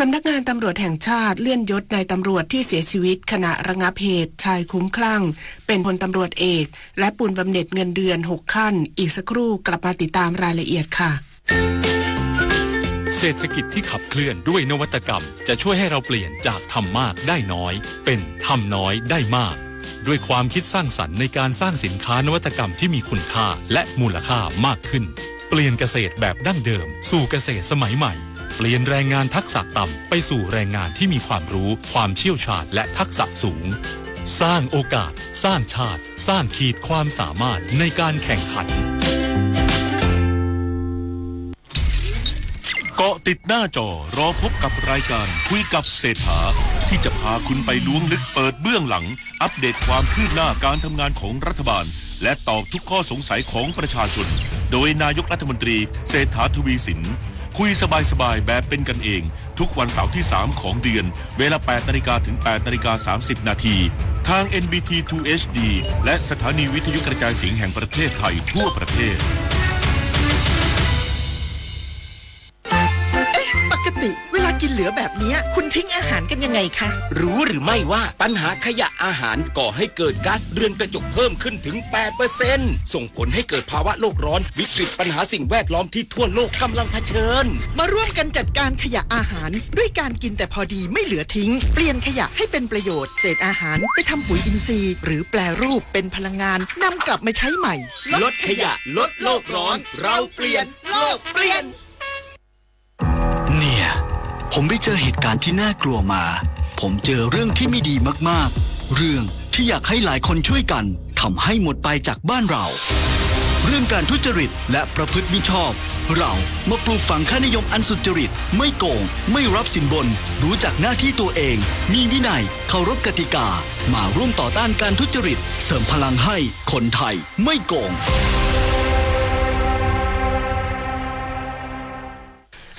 สำนักงานตำรวจแห่งชาติเลื่อนยศนายตำรวจที่เสียชีวิตขณะระงับเหตุชายคลุ้มคลั่งเป็นพลตำรวจเอก และปูนบำเหน็จเงินเดือนหกขั้น อีกสักครู่กลับมาติดตามรายละเอียดค่ะ เศรษฐกิจที่ขับเคลื่อนด้วยนวัตกรรม จะช่วยให้เราเปลี่ยนจากทำมากได้น้อย เป็นทำน้อยได้มาก ด้วยความคิดสร้างสรรค์ในการสร้างสินค้านวัตกรรมที่มีคุณค่าและมูลค่ามากขึ้น เปลี่ยนเกษตรแบบดั้งเดิมสู่เกษตรสมัยใหม่ เปลี่ยนแรงงานทักษะต่ำไปสู่แรงงานที่มีความรู้ ความเชี่ยวชาญ และทักษะสูง สร้างโอกาส สร้างชาติ สร้างขีดความสามารถในการแข่งขัน เกาะติดหน้าจอ รอพบกับรายการคุยกับเศรษฐา ที่จะพาคุณไปล้วงลึกเปิดเบื้องหลัง อัปเดตความคืบหน้าการทำงานของรัฐบาล และตอบทุกข้อสงสัยของประชาชน โดยนายกรัฐมนตรีเศรษฐา ทวีสิน คุยสบายๆ แบบเป็นกันเอง ทุกวันเสาร์ที่ สาม ของเดือน เวลา แปดนาฬิกา ถึง แปดนาฬิกา สามสิบนาที ทาง เอ็น บี ที ทู เอช ดี และสถานีวิทยุกระจายเสียงแห่งประเทศไทยทั่วประเทศ เอ๊ะ ปกติเวลากินเหลือแบบเนี้ย คุณทิ้งอาหารกันยังไงคะ รู้หรือไม่ว่าปัญหาขยะอาหารก่อให้เกิดก๊าซเรือนกระจกเพิ่มขึ้นถึง แปดเปอร์เซ็นต์ ส่งผลให้เกิดภาวะโลกร้อน วิกฤตปัญหาสิ่งแวดล้อมที่ทั่วโลกกำลังเผชิญ มาร่วมกันจัดการขยะอาหารด้วยการกินแต่พอดีไม่เหลือทิ้ง เปลี่ยนขยะให้เป็นประโยชน์ เศษอาหารไปทำปุ๋ยอินทรีย์ หรือแปรรูปเป็นพลังงาน นำกลับมาใช้ใหม่ ลดขยะ ลดโลกร้อน เราเปลี่ยน โลกเปลี่ยน เนี่ย ผมไปเจอเหตุการณ์ที่น่ากลัวมา ผมเจอเรื่องที่ไม่ดีมากๆ เรื่องที่อยากให้หลายคนช่วยกันทำให้หมดไปจากบ้านเรา เรื่องการทุจริตและประพฤติมิชอบ เรามาปลูกฝังค่านิยมอันสุจริต ไม่โกง ไม่รับสินบน รู้จักหน้าที่ตัวเอง มีวินัย เคารพกติกา มาร่วมต่อต้านการทุจริต เสริมพลังให้คนไทยไม่โกง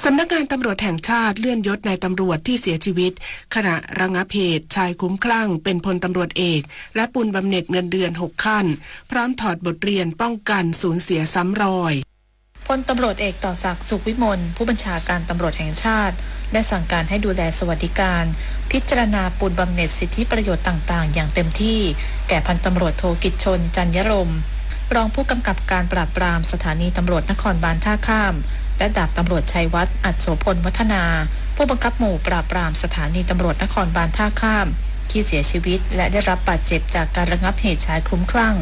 สำนักงานตำรวจแห่งชาติเลื่อนยศนายตำรวจที่เสียชีวิตขณะระงับเหตุชายคลุ้มคลั่งเป็นพลตำรวจเอก และปูนบำเหน็จเงินเดือนหกขั้น พร้อมถอดบทเรียนป้องกันสูญเสียซ้ำรอย พลตำรวจเอก ต่อศักดิ์ สุขวิมล ผู้บัญชาการตำรวจแห่งชาติ ได้สั่งการให้ดูแลสวัสดิการ พิจารณาปูนบำเหน็จสิทธิประโยชน์ต่างๆ อย่างเต็มที่ แก่พันตำรวจโท กิจชน จันยรม รองผู้กำกับการปราบปรามสถานีตำรวจนครบาลท่าข้าม และดาบตำรวจชัยวัฒน์ อัศโสพลวัฒนา ผู้บังคับหมู่ปราบปรามสถานีตำรวจนครบาลท่าข้าม ที่เสียชีวิตและได้รับบาดเจ็บจากการระงับเหตุชายคลุ้มคลั่ง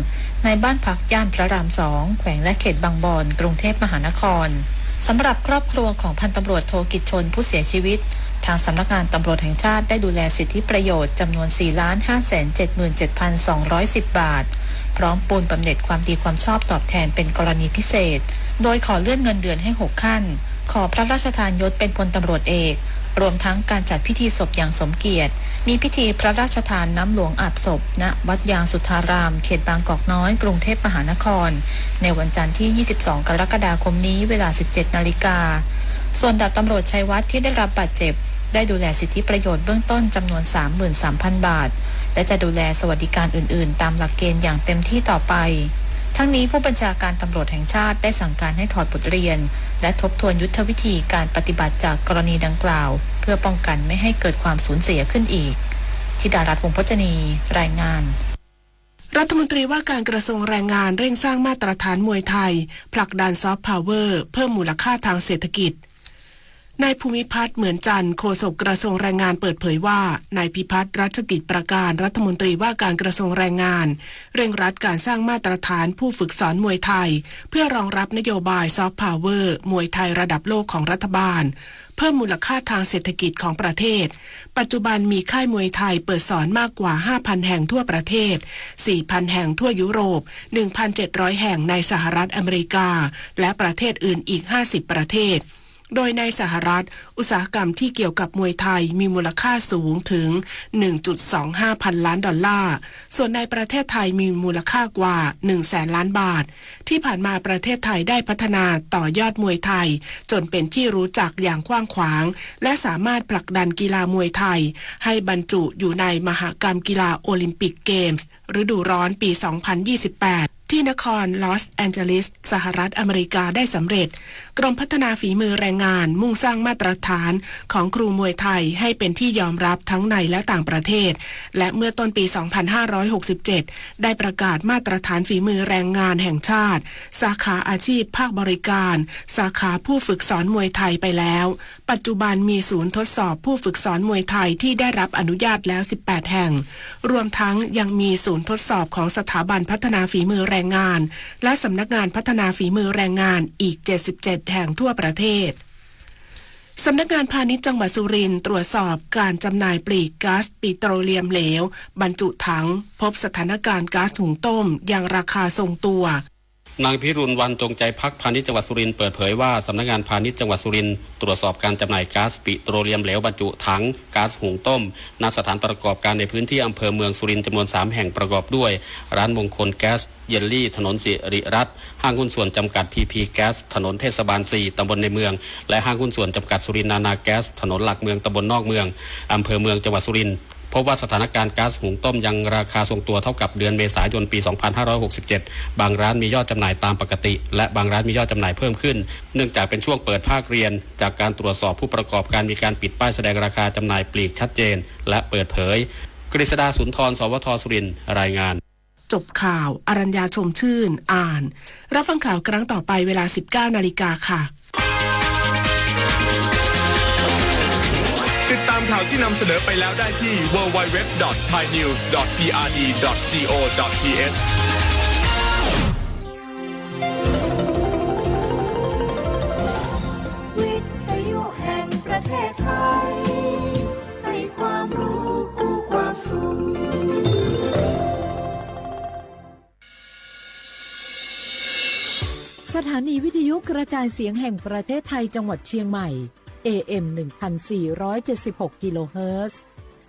ในบ้านพักย่านพระรามสอง แขวงและเขตบางบอน กรุงเทพมหานคร สำหรับครอบครัวของพันตำรวจโทกิจชนผู้เสียชีวิต ทางสำนักงานตำรวจแห่งชาติได้ดูแลสิทธิประโยชน์จำนวน สี่ล้านห้าแสนเจ็ดหมื่นเจ็ดพันสองร้อยสิบ บาท พร้อมปูนบำเหน็จความดีความชอบตอบแทนเป็นกรณีพิเศษ โดยขอเลื่อนเงินเดือนให้ หก ขั้น ขอพระราชทานยศเป็นพลตำรวจเอก รวมทั้งการจัดพิธีศพอย่างสมเกียรติ มีพิธีพระราชทานน้ำหลวงอาบศพ ณ วัดยางสุทธาราม เขตบางกอกน้อย กรุงเทพมหานคร ในวันจันทร์ที่ ยี่สิบสอง กรกฎาคมนี้ เวลา สิบเจ็ดนาฬิกา ส่วนดาบตำรวจชัยวัฒน์ที่ได้รับบาดเจ็บ ได้ดูแลสิทธิประโยชน์เบื้องต้นจำนวน สามหมื่นสามพัน บาท และจะดูแลสวัสดิการอื่นๆ ตามหลักเกณฑ์อย่างเต็มที่ต่อไป ทั้งนี้ผู้บัญชาการตำรวจแห่งชาติได้สั่งการให้ถอดบทเรียน และทบทวนยุทธวิธีการปฏิบัติจากกรณีดังกล่าว เพื่อป้องกันไม่ให้เกิดความสูญเสียขึ้นอีก ธิดารัตน์ วงศ์พจนี รายงาน รัฐมนตรีว่าการกระทรวงแรงงานเร่งสร้างมาตรฐานมวยไทย ผลักดันซอฟต์พาวเวอร์ เพิ่มมูลค่าทางเศรษฐกิจ นายภูมิพัฒน์ เหมือนจันทร์ โฆษกกระทรวงแรงงานเปิดเผยว่า นายพิพัฒน์ รัชกิจประการ รัฐมนตรีว่าการกระทรวงแรงงาน เร่งรัดการสร้างมาตรฐานผู้ฝึกสอนมวยไทย เพื่อรองรับนโยบายซอฟต์พาวเวอร์ มวยไทยระดับโลกของรัฐบาล เพิ่มมูลค่าทางเศรษฐกิจของประเทศ ปัจจุบันมีค่ายมวยไทยเปิดสอนมากกว่า ห้าพัน แห่งทั่วประเทศ สี่พัน แห่งทั่วยุโรป หนึ่งพันเจ็ดร้อย แห่งในสหรัฐอเมริกา และประเทศอื่นอีก ห้าสิบ ประเทศ โดยในสหรัฐ อุตสาหกรรมที่เกี่ยวกับมวยไทยมีมูลค่าสูงถึง หนึ่งจุดสองห้าพันล้านดอลลาร์ ส่วนในประเทศไทยมีมูลค่ากว่า หนึ่งแสนล้านบาท ที่ผ่านมาประเทศไทยได้พัฒนาต่อยอดมวยไทย จนเป็นที่รู้จักอย่างกว้างขวาง และสามารถผลักดันกีฬามวยไทย ให้บรรจุอยู่ในมหกรรมกีฬาโอลิมปิกเกมส์ ฤดูร้อนปี สองพันยี่สิบแปด ที่นครลอสแอนเจลิส สหรัฐอเมริกาได้สำเร็จ กรมพัฒนาฝีมือแรงงานมุ่งสร้างมาตรฐานของครูมวยไทยให้เป็นที่ยอมรับทั้งในและต่างประเทศ และเมื่อต้นปี สองพันห้าร้อยหกสิบเจ็ด ได้ประกาศมาตรฐานฝีมือแรงงานแห่งชาติ สาขาอาชีพภาคบริการ สาขาผู้ฝึกสอนมวยไทยไปแล้ว ปัจจุบันมีศูนย์ทดสอบผู้ฝึกสอนมวยไทยที่ได้รับอนุญาตแล้ว สิบแปด แห่ง รวมทั้งยังมีศูนย์ทดสอบของสถาบันพัฒนาฝีมือแรงงาน และสำนักงานพัฒนาฝีมือแรงงานอีก เจ็ดสิบเจ็ด แห่งทั่วประเทศ สำนักงานพาณิชย์จังหวัดสุรินทร์ตรวจสอบการจำหน่ายปลีกก๊าซปิโตรเลียมเหลวบรรจุถัง พบสถานการณ์ก๊าซหุงต้มยังราคาทรงตัว นางพิรุณ วรรณจงใจภักดิ์พาณิชย์จังหวัดสุรินทร์เปิดเผยว่า สำนักงานพาณิชย์จังหวัดสุรินทร์ตรวจสอบการจำหน่ายก๊าซปิโตรเลียมเหลวบรรจุถัง ก๊าซหุงต้ม ณ สถานประกอบการในพื้นที่อำเภอเมืองสุรินทร์จำนวน สาม แห่งประกอบด้วย ร้านมงคลแก๊ส เยลลี่ ถนนสิริรัตน์ ห้างหุ้นส่วนจำกัด พีพี แก๊ส ถนนเทศบาล สี่ ตำบลในเมือง และห้างหุ้นส่วนจำกัดสุรินทร์นานาแก๊ส ถนนหลักเมือง ตำบลนอกเมือง อำเภอเมือง จังหวัดสุรินทร์ พบว่าสถานการณ์ก๊าซหุงต้มยังราคาทรงตัวเท่ากับเดือนเมษายนปี สองพันห้าร้อยหกสิบเจ็ด บางร้านมียอดจำหน่ายตามปกติ และบางร้านมียอดจำหน่ายเพิ่มขึ้น เนื่องจากเป็นช่วงเปิดภาคเรียน จากการตรวจสอบผู้ประกอบการมีการปิดป้ายแสดงราคาจำหน่ายปลีกชัดเจน และเปิดเผย กฤษดา สุนทร สวท สุรินทร์ รายงาน จบข่าว อรัญญา ชมชื่น อ่าน รับฟังข่าวครั้งต่อไปเวลา สิบเก้านาฬิกาค่ะ ติดตามข่าวที่นำเสนอไปแล้วได้ที่ ดับเบิลยู ดับเบิลยู ดับเบิลยู ดอท ไทยนิวส์ ดอท พีอาร์ดี ดอท จี โอ ดอท ที เอช วิทยุแห่งประเทศไทย ให้ความรู้คู่ความสุข สถานีวิทยุกระจายเสียงแห่งประเทศไทยจังหวัดเชียงใหม่ เอ เอ็ม หนึ่งพันสี่ร้อยเจ็ดสิบหก กิโลเฮิรตซ์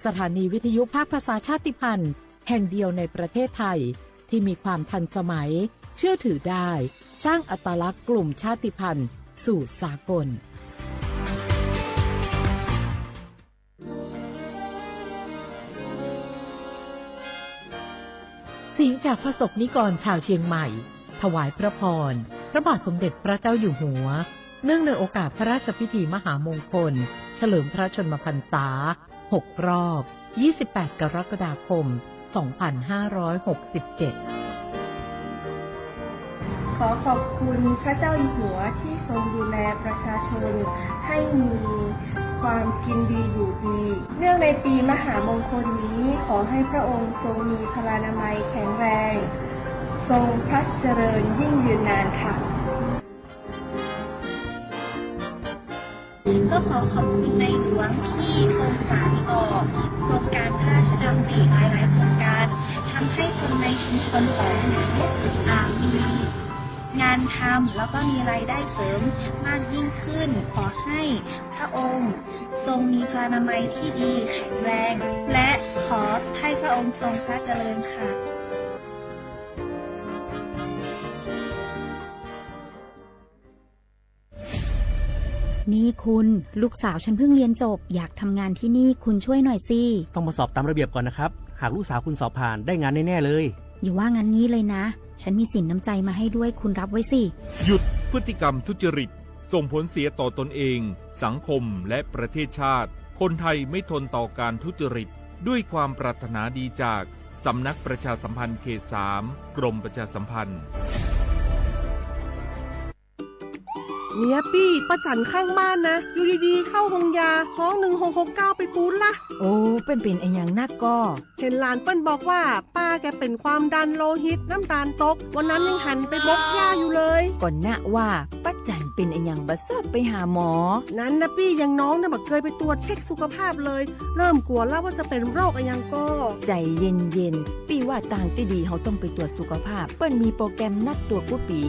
สถานีวิทยุภาคภาษาชาติพันธุ์แห่งเดียวในประเทศไทย ที่มีความทันสมัย เชื่อถือได้ สร้างอัตลักษณ์กลุ่มชาติพันธุ์สู่สากล เสียงจากพระสงฆ์นิกรชาวเชียงใหม่ ถวายพระพร พระบาทสมเด็จพระเจ้าอยู่หัว เนื่องในโอกาสพระราชพิธีมหามงคล เฉลิมพระชนมพรรษา หกรอบ ยี่สิบแปด กรกฎาคม สองพันห้าร้อยหกสิบเจ็ด ขอขอบคุณพระเจ้าอยู่หัวที่ทรงดูแลประชาชนให้มีความกินดีอยู่ดี เนื่องในปีมหามงคลนี้ ขอให้พระองค์ทรงมีพลานามัยแข็งแรง ทรงพระเจริญยิ่งยืนนานค่ะ ก็ขอขอบคุณในหลวงที่ทรงสานต่อโครงการพระราชดำริหลายๆโครงการ ทำให้คนในชุมชนของหนูอ่ามีงานทำแล้วก็มีรายได้เสริมมากยิ่งขึ้น ขอให้พระองค์ทรงมีพลานามัยที่ดีแข็งแรง และขอให้พระองค์ทรงพระเจริญค่ะ นี่คุณ ลูกสาวฉันเพิ่งเรียนจบ อยากทำงานที่นี่ คุณช่วยหน่อยสิ ต้องมาสอบตามระเบียบก่อนนะครับ หากลูกสาวคุณสอบผ่านได้งานแน่ๆเลย อย่าว่างั้นงี้เลยนะ ฉันมีสินน้ำใจมาให้ด้วย คุณรับไว้สิ หยุดพฤติกรรมทุจริต ส่งผลเสียต่อตนเอง สังคม และประเทศชาติ คนไทยไม่ทนต่อการทุจริต ด้วยความปรารถนาดีจาก สำนักประชาสัมพันธ์เขต สาม กรมประชาสัมพันธ์ เมียปี้ ป้าจั๋นข้างบ้านนะ อยู่ดีๆ เข้าโฮงยา ฮ้อง หนึ่งหกหกเก้า ไปปู๊ดละ โอ้ เป็น เป็นอะหยังนักก่อ เห็นหลานเปิ้นบอกว่า ป้าแกเป็นความดันโลหิต น้ำตาลตก วันนั้นยังหันไปบกหญ้าอยู่เลย ก่อนนะว่า ป้าจั๋นเป็นอะหยังบ่ชอบไปหาหมอ นั้นนะปี้ อย่างน้องเนี่ยบ่เคยไปตรวจเช็คสุขภาพเลย เริ่มกลัวแล้วว่าจะเป็นโรคอะหยังก่อ ใจเย็นๆ ปี้ว่าตางตี้ดีเฮาต้องไปตรวจสุขภาพ เปิ้นมีโปรแกรมนัดตรวจกู้ปี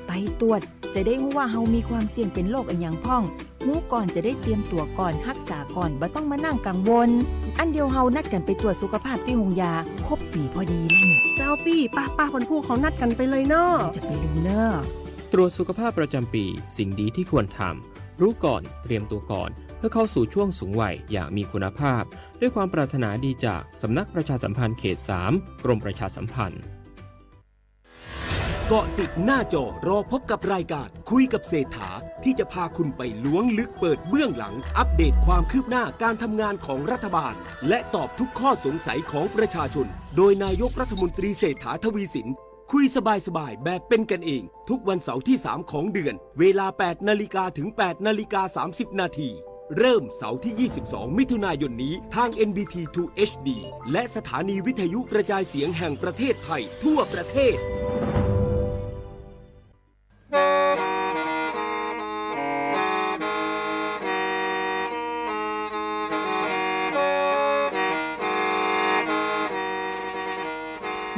ไปตรวจ จะได้ฮู้ว่าเฮามีความเสี่ยงเป็นโรคอะหยังพ่อง ฮู้ก่อนจะได้เตรียมตั๋วก่อน ฮักษาก่อน บ่ต้องมานั่งกังวล อันเดียวเฮานัดกั๋นไปตรวจสุขภาพตี้โฮงยา ครบปีพอดีแล้วเนี่ย เจ้าปี้ ป้าๆ วันพูกเขานัดกันไปเลยเนาะ จะไปลืมเน่อ ตรวจสุขภาพประจำปี สิ่งดีที่ควรทำ รู้ก่อน เตรียมตัวก่อน เพื่อเข้าสู่ช่วงสูงวัยอย่างมีคุณภาพ ด้วยความปรารถนาดีจากสำนักประชาสัมพันธ์เขต สาม กรมประชาสัมพันธ์ เกาะติดหน้าจอ รอพบกับรายการคุยกับเศรษฐา ที่จะพาคุณไปล้วงลึกเปิดเบื้องหลัง อัปเดตความคืบหน้าการทำงานของรัฐบาล และตอบทุกข้อสงสัยของประชาชน โดยนายกรัฐมนตรีเศรษฐาทวีสิน คุยสบายๆ แบบเป็นกันเอง ทุกวันเสาร์ที่ สาม ของเดือน เวลา แปด นาฬิกาถึง แปด นาฬิกา สามสิบ นาที เริ่มเสาร์ที่ ยี่สิบสอง มิถุนายนนี้ ทาง เอ็น บี ที ทู เอช ดี และสถานีวิทยุกระจายเสียงแห่งประเทศไทยทั่วประเทศ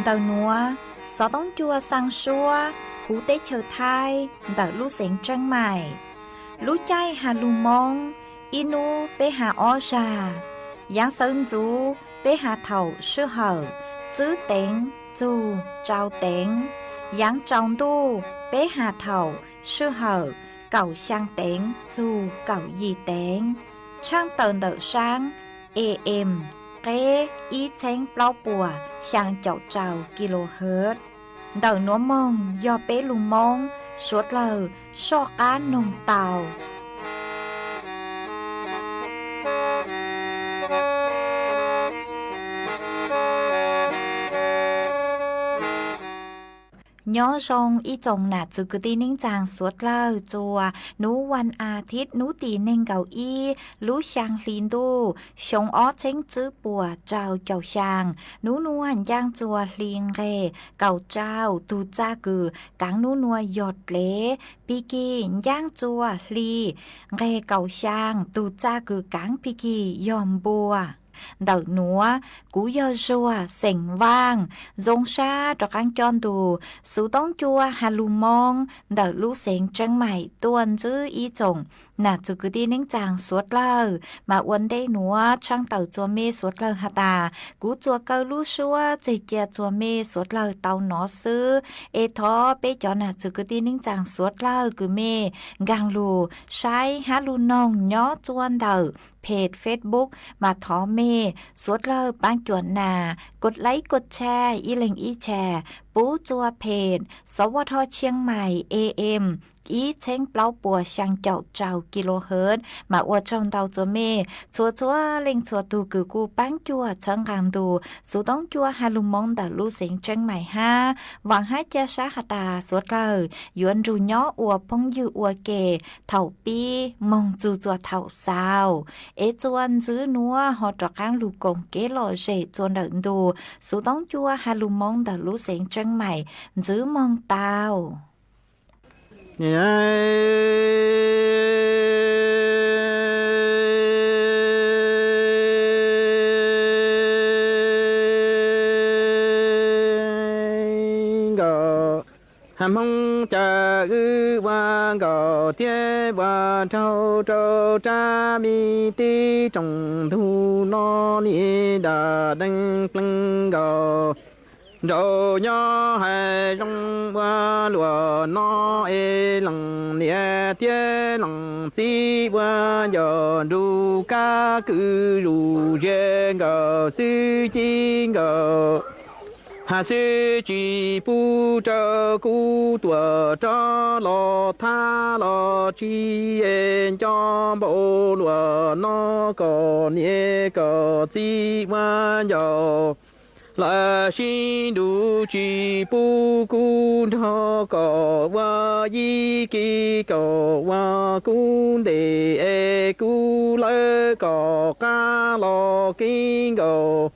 Ntawm nuav, xov toob cua xaa suab huv teb chaws Thaib ntawm lub xeev Tsheeb Maim. Lub caij has lug Moob, ib nub peb has ob zag. Yaav xawv ntxuv peb has thaum sij hawm tswb teev txug tsau teev. Yaav tsaus ntuj peb has thaum sij hawm kaum xyaa teev txug kaum yim teev. Tshaaj tawm ntawm saab A M qeb ib txheeb plaub puas xyaa caum rau kilohertz. Ntawm nuav moog yog peb lug Moob suav dlawg soj qaab noog tau. Nyob zoo ib tsoom nam txwv kwv tij neej tsaa suav dlawg txua nub vas as thiv nub tim neeg nkaum ib lub xyaa hli ntuj xyoo ob txheeb tswb puas rau caum xyaa. Nub nuav ncaaj txua hli nqeg kaum rau tug txaj kws kaav nub nuav yog dlev, pig kig ncaaj txua hli nqeg kaum xyaa tug txaj kws kaav pig kig yog npua. Ntawm nuav kuv yog Zuag xeem Vaaj, zoo sab rov qaab coj ntu xuv toob cua has lug Moob ntawm lub xeev Tsheeb Maim tuaj ntsib ib tsoom nam txwv kwv tij neej tsaa suav dlawg. Mas ua ntej nuav tshaaj tawm txua mej suav dlawg has tas, kuv txua kaw lub suab txeg cia txua mej suav dlawg tau nov xwb. Es thov peb cov nam txwv kwv tij neej tsaa suav dlawg kws mej nkaag lug saib hab lug noog nyob txua ntawm peg Facebook, mas thov mej suav dlawg paab cuam nas kos laib kos tshaj ib leeg ib tshaj pub txua peg Sov Vaj Thoj Tsheeb Maim A M ib txheeb plaub puas xyaa caum rau kilohertz. Mas ua tsaug ntau txua mej txhua txhua leej txhua tug kws kuj paab cuam txhawb nqaa ntu xuv toob cua has lug Moob ntawm lub xeev Tsheeb Maim hab. Vaam hab ca sab has tas suav dlawg yuav nrug nyob ua phooj ywg ua ke thaum pib moog txug txua thaum xaus. Es txua ntxwv nuav ho rov qaab lug koom kev lom zem txua ntawm ntu xuv toob cua has lug Moob ntawm lub xeev Tsheeb Maim. Ntxwv moog tau. Nkauj, Hmoob Cawm Wb ua nkauj thiab ua nraug rau rab me teb rooj ntug no niam dam deej pleev nkaus. Nraug nyob hais zoo ua luaj no es leej niam thiab leej txiv ua ncauj nrug kab kwv zuj zus nkaus xwb ci nkaus. Has xwb tsis pub rau kuv tuam rov los thab los tsis nco npaum luaj no kom niam kom txiv ua ncauj lawm sib nrug tsis pub kuv nrog kom ua ib ke kom ua kuv ntes es kuv lawv kom qab los kev nkaus.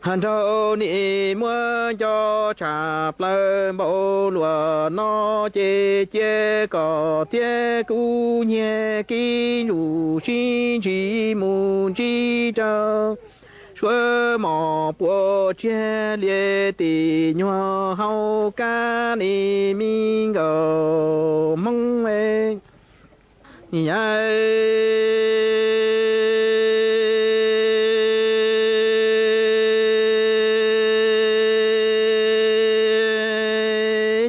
Has nraug niam muab nco tshaj plaws npaum luaj no ces cia kom thiab kuv nyiag kev lug sib ntsib mus ntsib rau suab mos puam tsiag lias tim nyuag hauv kab li me nkaus Hmoob.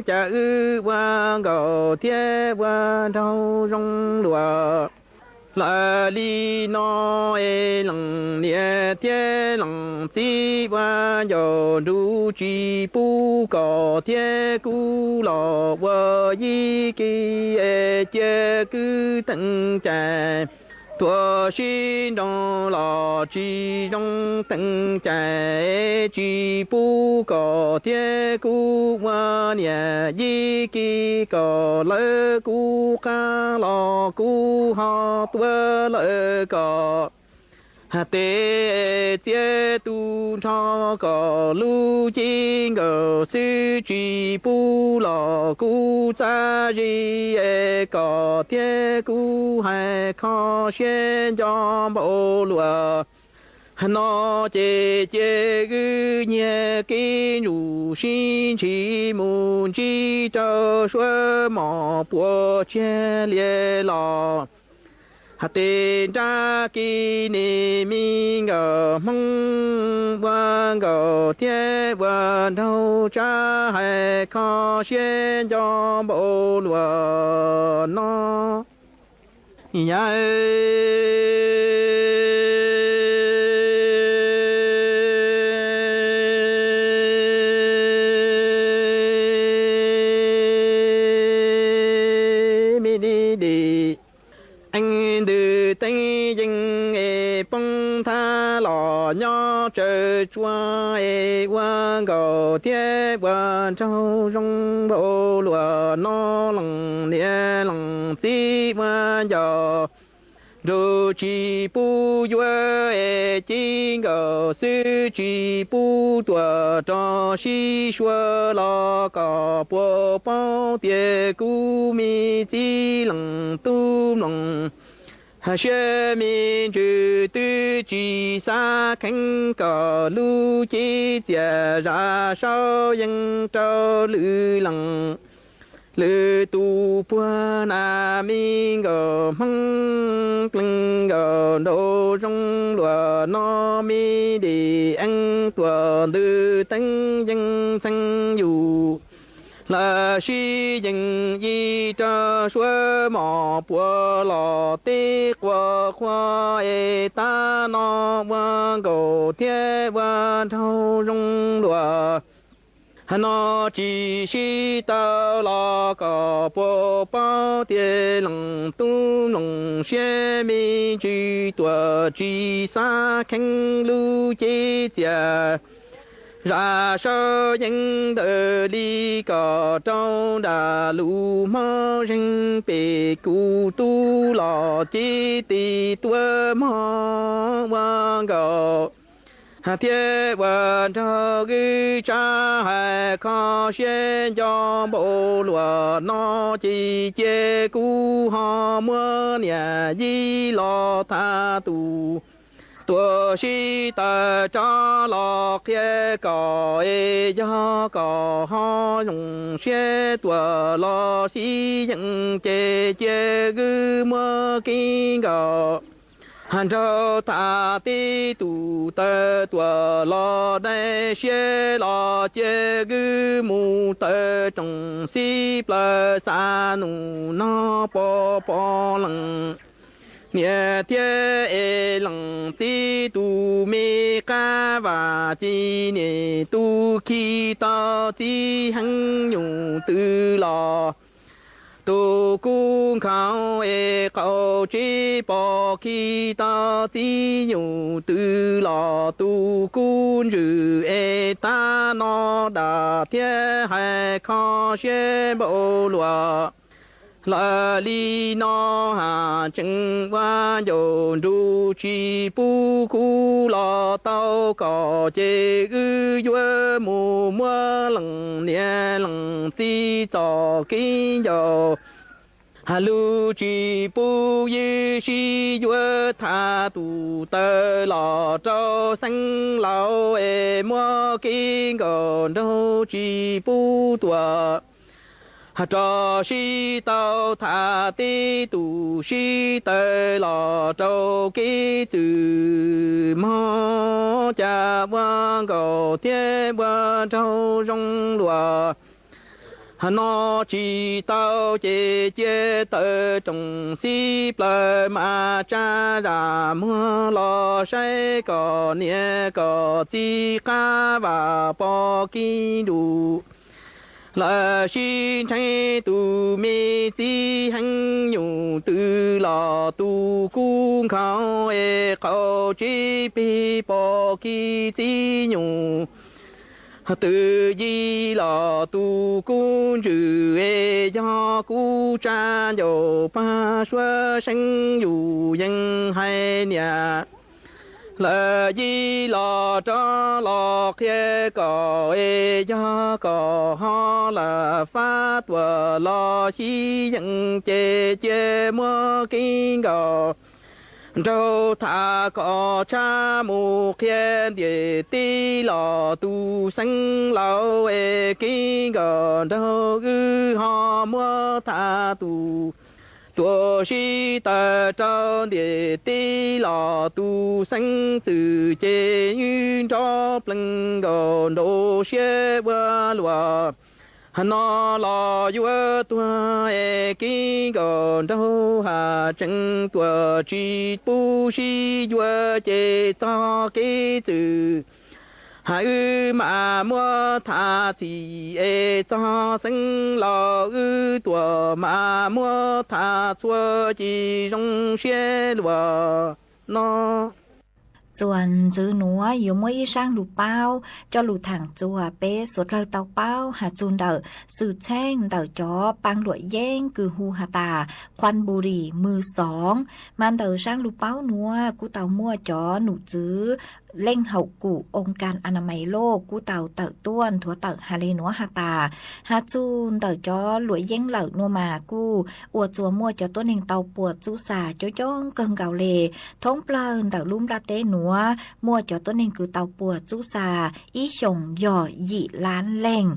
Cas wb ua nkauj thiab ua nraug zoo luaj Lawv li no es leej niam thiab leej txiv ua ncaus nruj tsis pub kom thiab kuv los ua yib kis es cia kwv teev cai tuag sib nroo los tsis zoo teev cai es tsis pub kom thiab kuv ua niam yib kis kom lawv kuv qab los kuv ho tuaj lawm kom tes txiav tu nrho kom lub cev nkaus xwb tsis pub los kuv txav zis es kom thiab kuv hais kho siab nco npaum luaj no ces cia wb nyiag kev ntsuj sib ntshis mus ntsib rau suab mos puas tsiag lias los hais tes nrab kis nim me nkawm Hmoob ua nkaus thiab ua nraug tsab hais kho siab nco npaum luaj no. Yawg me li dim eeb ntws teeb yeej es poob thab los nyob tsawv tsuag es ua nkaus thiab ua nraug zoo npaum luaj no leej niam leej txiv ua ncaus nruj tsis pub yuav es cev nkaus xwb tsis pub tuaj rau sib suav los kom puas paub tias kuv me txiv leej tub mloog siab me ntsws twb tsis xav kheev kom lub cev txias zam saub yeej rau lwm leej lwm tus puag na me nkawm Hmoob plees nkaus nraug zoo luaj no me dim eeb tuaj ntws teeb yeej txheeb yus lawm sib yeej yig rau suab mos puas los teb quas qhua es tab no ua nkaus thiab ua nraug zoo luaj no tsis sib tau los kom puas paub tias leej tub mloog siab me ntsws tuaj tsis xav kheev lub cev txias zam saub yeej ntawm li kom rau nram lus mob zeeg pem kuv tub los cev tis tuaj mog ua nkaus thiab ua nraug wb tsab hais kho siab nco npaum luaj no ces cia kuv ho muab niam yib los tham tus tuaj sib tawm rov los qhia kom es yog kom ho zoo siab tuaj los sib yeej ces cia wb muab kev nkaus nraug tham tib tus taw tuaj los dai siab los cia wb mus tawm rooj xib plaws xa nus no pov pov leej niam thiab es leej txiv tus me qab vam ci niam tus khi tau txiv heev nyuj twm los tus kub nkhaus es qaum tsev pom khi tau txiv nyuj twm los tus kub ntsws es tab no dam thiab hais kho siab npaum luaj lawm li no has tseem ua ncaus nruj tsis pub kuv los tau kom ces wb yuav mus muab leej niam leej txiv txoj kev ncaus lub tsis pub ywj sib yuav tham tus taw los rau xeev laus es muab kev nkaus nraug tsis pub tuaj rau sib tau tham tib tus sib taw los rau kev txwm mog cas ua nkaus thiab ua nraug zoo luaj Noj tsis tau ces cia tawm rooj xib plaws mas tsa zam muag los saib kom niam kom txiv qab vam pom kev nruj. Lawv sib ntseeg tus me txiv heev, nyuj twm los tus kub nkhaus es qaum tsev pem pom kev txiv nyuj twm, yim los tus kub ntsws es yog kub tsa ncauj pag suab seeb yus yeej hais niam. Lawv yim los rov los qhia kom es yog kom ho lawv fab tuam los xib yeej ces cia muab kev nkaum nraug tham kom tshaj mus qhia ntiam teb los tus xeeb laus es kev nkaum nraug wb ho muab tham tus tuam sib tawm rau ntiam teb los tus xeeb txwm ces wb nrov plees nkaus nraug siab ua luaj. No los yuav tuag es kev nkaum nraug has tseem tuam tsis pub sib yuav ces txog kev txwm has wb mam muab tham txhim es txog xeeb laus wb tuam mam muab tham txhua ci zoo siab luaj no. Txuas ntxiv nuav yuav muaj ib zaaj lug paub coj lug thaam txuas peb suav dlawg tau paub has txug ntawm xwm txheej ntawm cov paaj luam yeeb kws hu has tas Khuam Npu Ris Mws Xoov. Mas ntawm zaaj lug paub nuav kuj tau muaj cov num tswv leej haum kum oo kas a na mais loj kuj tau tawm tuaj nthuav tawm has le nuav has tas, has txug ntawm cov luam yeeb lawm nuav mas kuj ua txuas muaj cov tuab neeg tau puas txub xas coob coob kawg nkaus le. Thoob plawg ntawm lub nplaj teb nuav muaj cov tuab neeg kws tau puas txub xas ib xyoos yog yim lab leeg.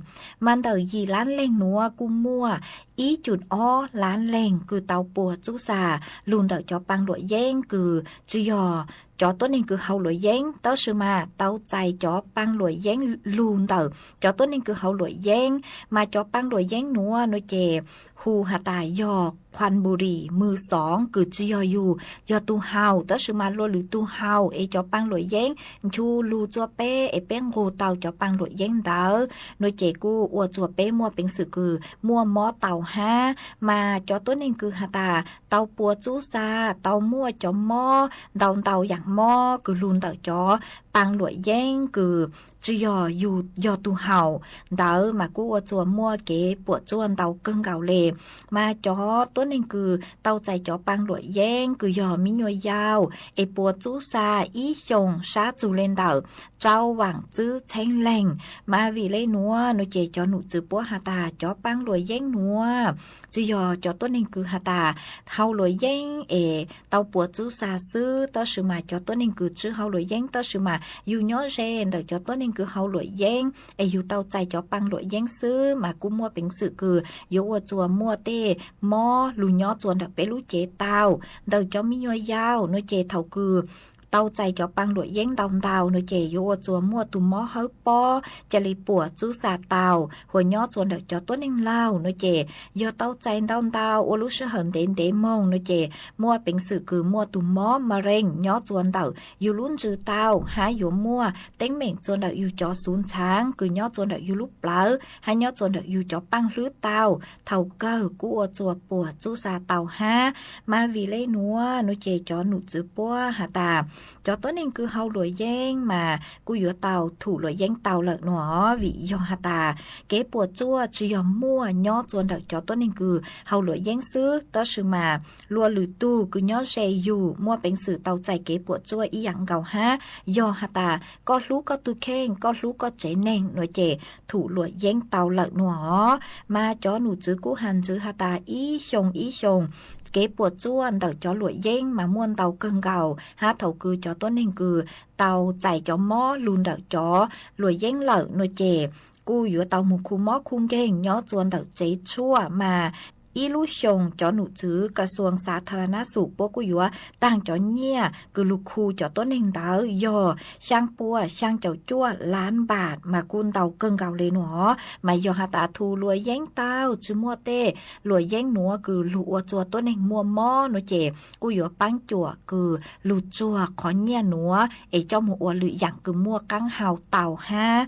Mas ntawm yim lab leeg nuav kuj muaj ib cum ob lab leeg kws tau puas txub xas lug ntawm cov paaj luam yeeb kws tsi yog cov tuab neeg kws hauv luam yeeb, tab sis mas tau txais cov paaj luam yeeb lug ntawm cov tuab neeg kws hauv luam yeeb. Mas cov paaj luam yeeb nuav nuav ces hu has tas yog Khuam Npu Ris Mws Xoov kws tsi yog yug yog tug haus, tab sis mas luag lwm tug haus es cov paaj luam yeeb nchu lug txua peb es peb nqug tau cov paaj luam yeeb ntawd nuav ces kuj ua txuas peb muaj peev xwm kws muaj mob tau hab. Mas cov tuab neeg kws has tas tau puas txub xas, tau muaj cov mob ntau ntau yaam mob kws lug ntawm cov paaj luam yeeb kws tsi yog yug yog tug haus ntawd mas kuj ua txuas muaj kev puam tsuaj ntau kawg nkaus le. Mas cov tuab neeg kws tau txais cov paaj luam yeeb kws yog mi nyuam yaus es puas txub xas ib xyoos sab txug le ntawm rau vaam tsib txheeb leeg. Mas vim le nuav nuav ces cov num tswv puab has tas cov paaj luam yeeb nuav tsi yog cov tuab neeg kws has tas hauv luam yeeb es tau puas txub xas xwb, tab sis mas cov tuab neeg kws tsi hauv luam yeeb tab sis mas yug nyob ze ntawm cov tuab neeg kws hauv luam yeeb es yug tau txais cov paaj luam yeeb xwb mas kuj muaj peev xwm kws yuav ua txuas muaj tej mob lug nyob txuas ntawm peb lub cev tau. Ntawm cov mi nyuam yaus nuav ces thaum kws tau txais cov paaj luam yeeb ntau ntau nuav ces yuav ua txuas muaj tug mob hawb pob ca le puas txub xas tau. Hos nyob txuas ntawm cov tuab neeg laug nuav ces yog tau txais ntau ntau ua lub sij hawm ntev ntev moog nuav ces muaj peev xwm kws muaj tug mob ma rees nyob txuas ntawm yug lub ntsws tau, hab yuav muaj teeb meem txuas ntawm yug cov xuv ntxhaav kws nyob txuas ntawm yug lub plawv hab nyob txuas ntawm yug cov paaj hlwb tau, thaum kawg kuj ua txuas puas txub xas tau hab. Mas vim le nuav nuav ces cov num tswv puab has tas cov tuab neeg kws hauv luam yeeb mas kuj yuav tau thum luam yeeb tau lawm nuav, vim yog has tas kev puas tsuaj tsi yog muaj nyob txuas ntawm cov tuab neeg kws hauv luam yeeb xwb, tab sis mas luag lwm tug kws nyob ze yug muaj peev xwm tau txais kev puas tsuaj ib yaam nkaus hab. Yog has tas koj hlub koj tug kheej, koj hlub koj tsev neeg nuav ces thum luam yeeb tau lawm nuav. Mas cov num tswv kuj has ntxiv has tas ib xyoos ib xyoos kev puas tsuaj ntawm cov luam yeeb mas muaj ntau kawg nkaus hab. Thaum kws cov tuab neeg kws tau txais cov mob lug ntawm cov luam yeeb lawm nuav ces kuj yuav tau moog khu mob khu nkeeg nyob txuas ntawm tsev tshuaj mas ib lub xyoos cov num txwv kas xuas xav tha ra nab xum puab kuj yuav taag cov nyiaj kws lug khu cov tuab neeg ntawd yog xyaa pua xyaa caum cuaj lab npaam mas kuj ntau kawg nkaus le nuav. Mas yog has tas thu luam yeeb tau tsi muaj tej luam yeeb nuav kws lug ua tsua tuab neeg muaj mob nuav ces kuj yuav paab cuam kws lug tsuag qhov nyiaj nuav es coj moog ua lwm yaam kws muaj qaab hau tau hab.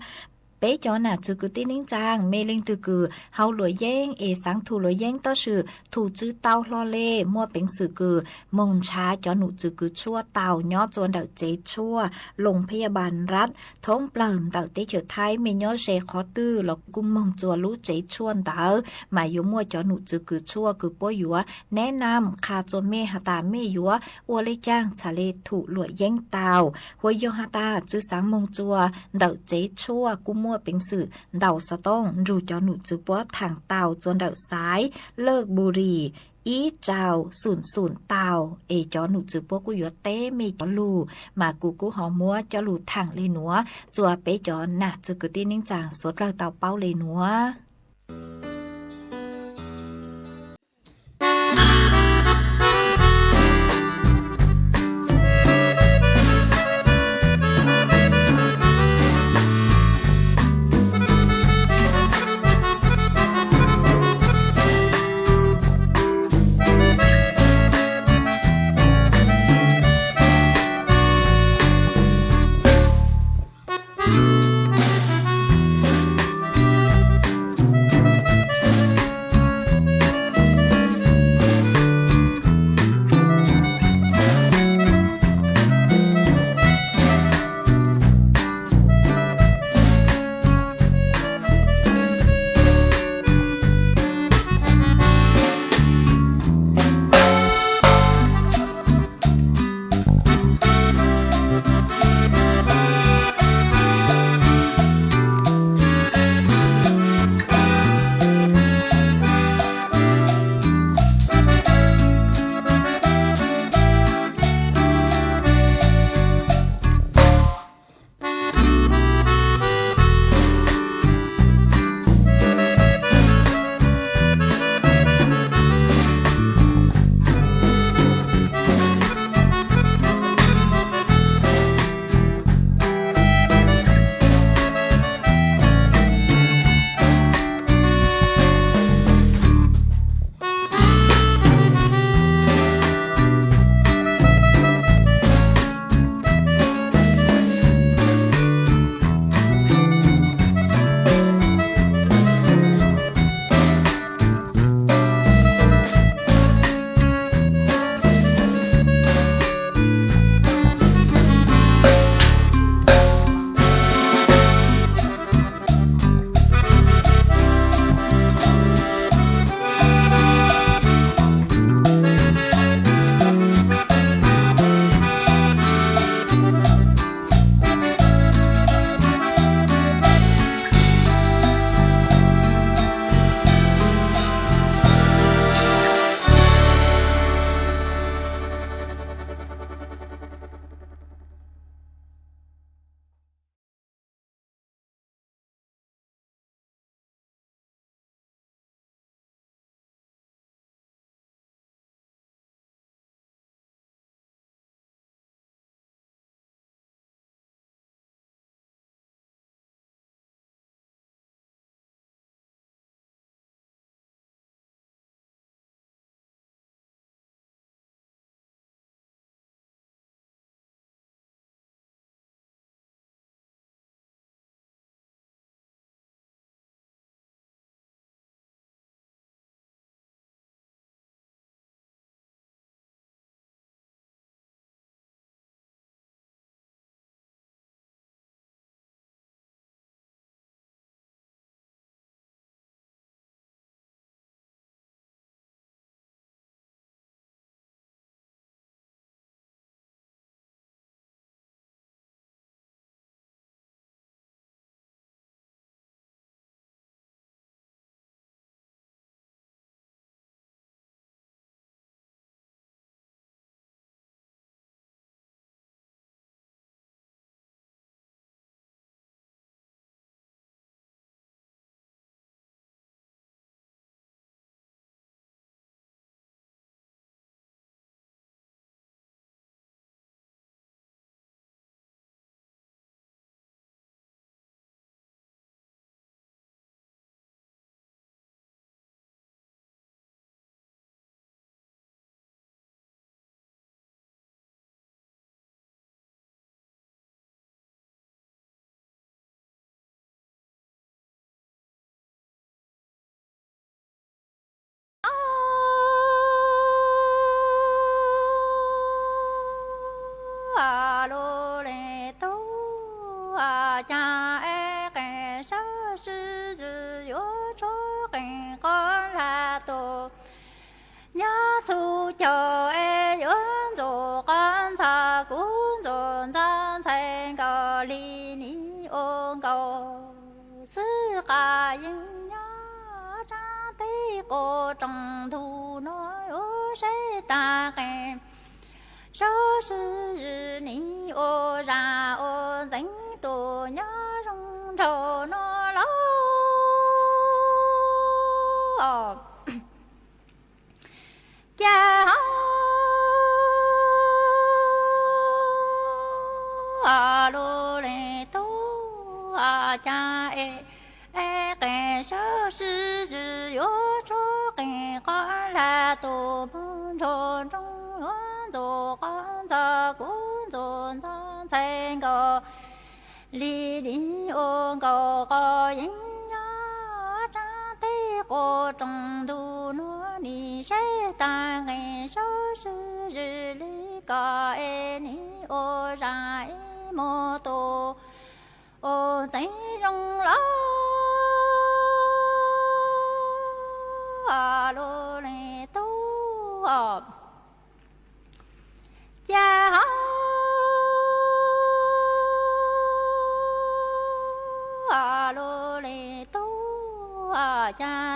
Peb cov nam txwv kwv tij neej tsaa, mej leej twg kws hau luam yeeb es xaav thu luam yeeb tab sis thu tsi tau hlo le, muaj peev xwm kws moog nrhav cov num txwv kws tshuaj tau nyob tsua ntawm tsev tshuaj Loos Phej Yaj Npab Nrab thoob plawg ntawm teb chaws Thaib, mej nyob ze qhov twg los kuj moog tsua lub tsev tshuaj ntawd mas yuav muaj cov num txwv kws tshuaj kws puab yuav neb nam qha tsua mej has tas mej yuav ua le caag txhad le thum luam yeeb tau. Huas yog has tas tsi xaav moog tsua ntawm tsev tshuaj kuj muaj peev xwm ntaus xov tooj nrug cov num txwv puab thaam tau tsua ntawm xaiv laj bu ris ib rau xum xum tau es cov num txwv puab kuj yuav teb mej cov lug mas kuv kuj ho muab coj lug thaam le nuav tsua peb cov nam txwv kwv tij neej tsaa suav dlawg tau paub le nuav. cas es qees sab sib zws yuav tshuab qees qhov hlab tus. Nyob txhua caug es yuav ntxuav qhov ntxhov kuv ntxuav ntxhov ntxhais nkaus li nim ua nkaus xwb qas yeej nyob rab teb quas roos ntug no yuav saib tag qees sab sib zws nim ua zaj ua ntxeev tus nyob zoo nraug no los. Cas hauv lus leej tub cas es, es qees sab sib zws yuav tshuab qees qhov hlab tus mus nrog nroog yuav ntxuav qhov ntxhov kuv ntxuav ntxhov ntxhais nkaus li nim ua nkaus qas yeej nyob rab teb quas roos ntug no nim saib tag qees sab sib zws li kom es nim ua zaj ib mus tus ua ntxeev zoo los. Lus leej tub cas hauv lus leej tub cas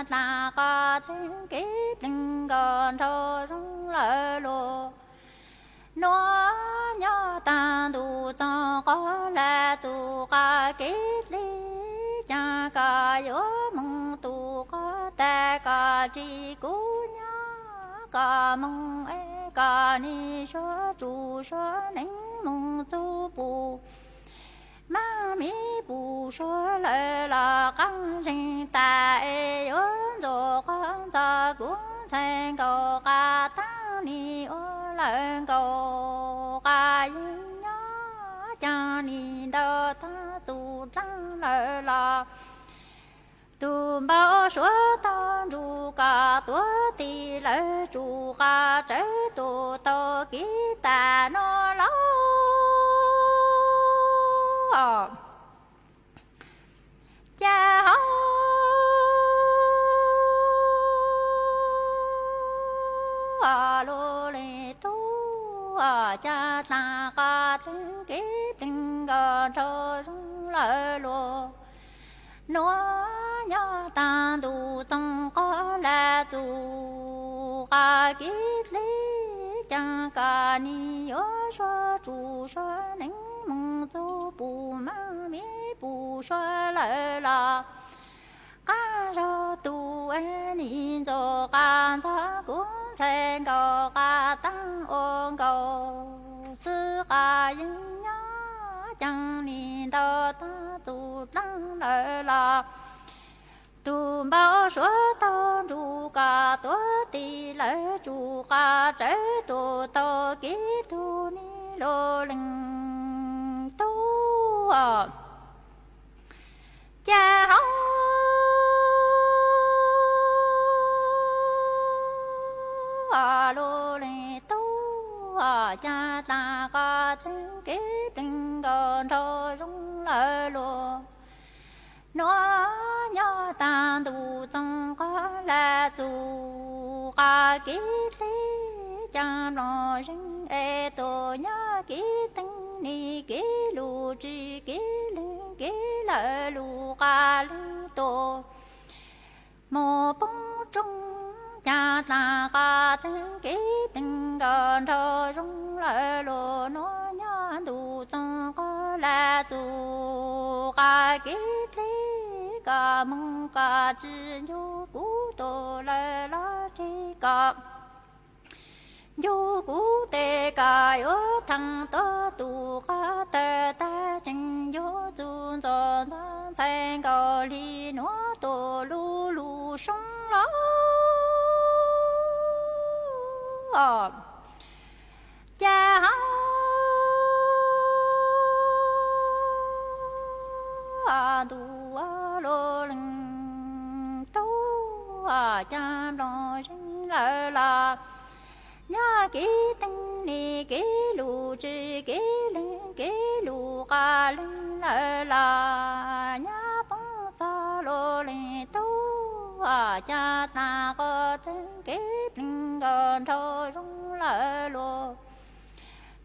tas qas teeb kev plees nkaus nraug zoo lawm los. Nuav nyob taag ntuj txoog qhov lawm tus qab kev dleb, caag koj yuav moog tus qhov tag koj tsis kuv nyob koj moog es koj nim suav tsuj suav neeg moog txug pum mab miv pum suav lawm los qaab zeeg tas es yuav ntxuav qhov ntxhov kuv ntxhais nkaus qas taab nim ua lawm nkaus qas yeej nyob caag nim ntau taag tus dlaab lawm los. Tus npau suav tau nrug koj tuav tis lawv tsum qas tsawv tus tau kev tas no los. Cas hauv lus leej tub cas tas qas teeb kev plees nkaus nraug zoo lawm los. Nuav nyob taag ntuj txoog qhov lawm tus qab kev dleb, caag koj nim yuav suav tsuj suav neeg moog txug pum mab miv pum suav lawm los. Qaab zog tus nim ntxuav qas ntxhov kuv ntxhais nkaus qas taab ua nkaus xwb qas yeej nyob caag nim ntau taag tus dlaab lawm los. Tus npau suav tau nrug koj tuav tis lawv tsum qas tsawv tus tau kev tug nim lus leej tub. Cas hauv lus leej tub cas tas qas teeb kev plees nkaus nraug zoo lawm los. Nuav nyob taag ntuj txoog qhov lawm tus qab kev dleb, caag nplooj zeeg es tus nyob kev teeb nim kev lug tsis kev leeg kev lawm lug qas leej tus moog poob rooj, caag tas qas teeb kev plees nkaus nraug zoo lawm los. Nuav nyob ntuj txoog qhov lawm tus qab kev dleb, koj moog koj tsis ncu kuv tus lawm los tseg koj ncu kuv tes koj yuav thaam tuab tus qhov tawg tag tseem yuav txug ntxov ntxhov ntxhais nkaus li nuav tus lug lug soob los. Cas hauv ntuj lus leej tub cas nplooj zeeg lawm los. Nyob kev teeb nim kev lug tsis kev leeg kev lug qas leeg lawm los nyab poob txog lub leej tub, cas tas qas teeb kev pleeg nkaus nraug zoo lawm los.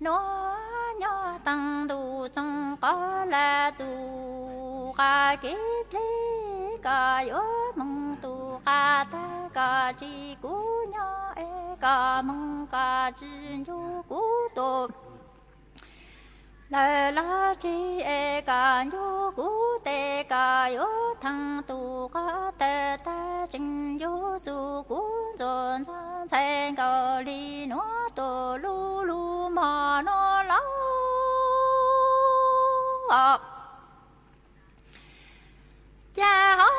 Nuav nyob taag ntuj txoov qhov laj txug qas kev dleb, koj yuav moog tug qas tag koj tsis kuv nyob es koj moog koj tsis ncu kuv tug lawm los tsis es koj ncu kuv tes koj yuav thaam tug qas tawg tag tseem yuav txug kuv ntxuag ntxhov ntxhais nkaus li nuav tug lub lub mog nuav los. Cas hov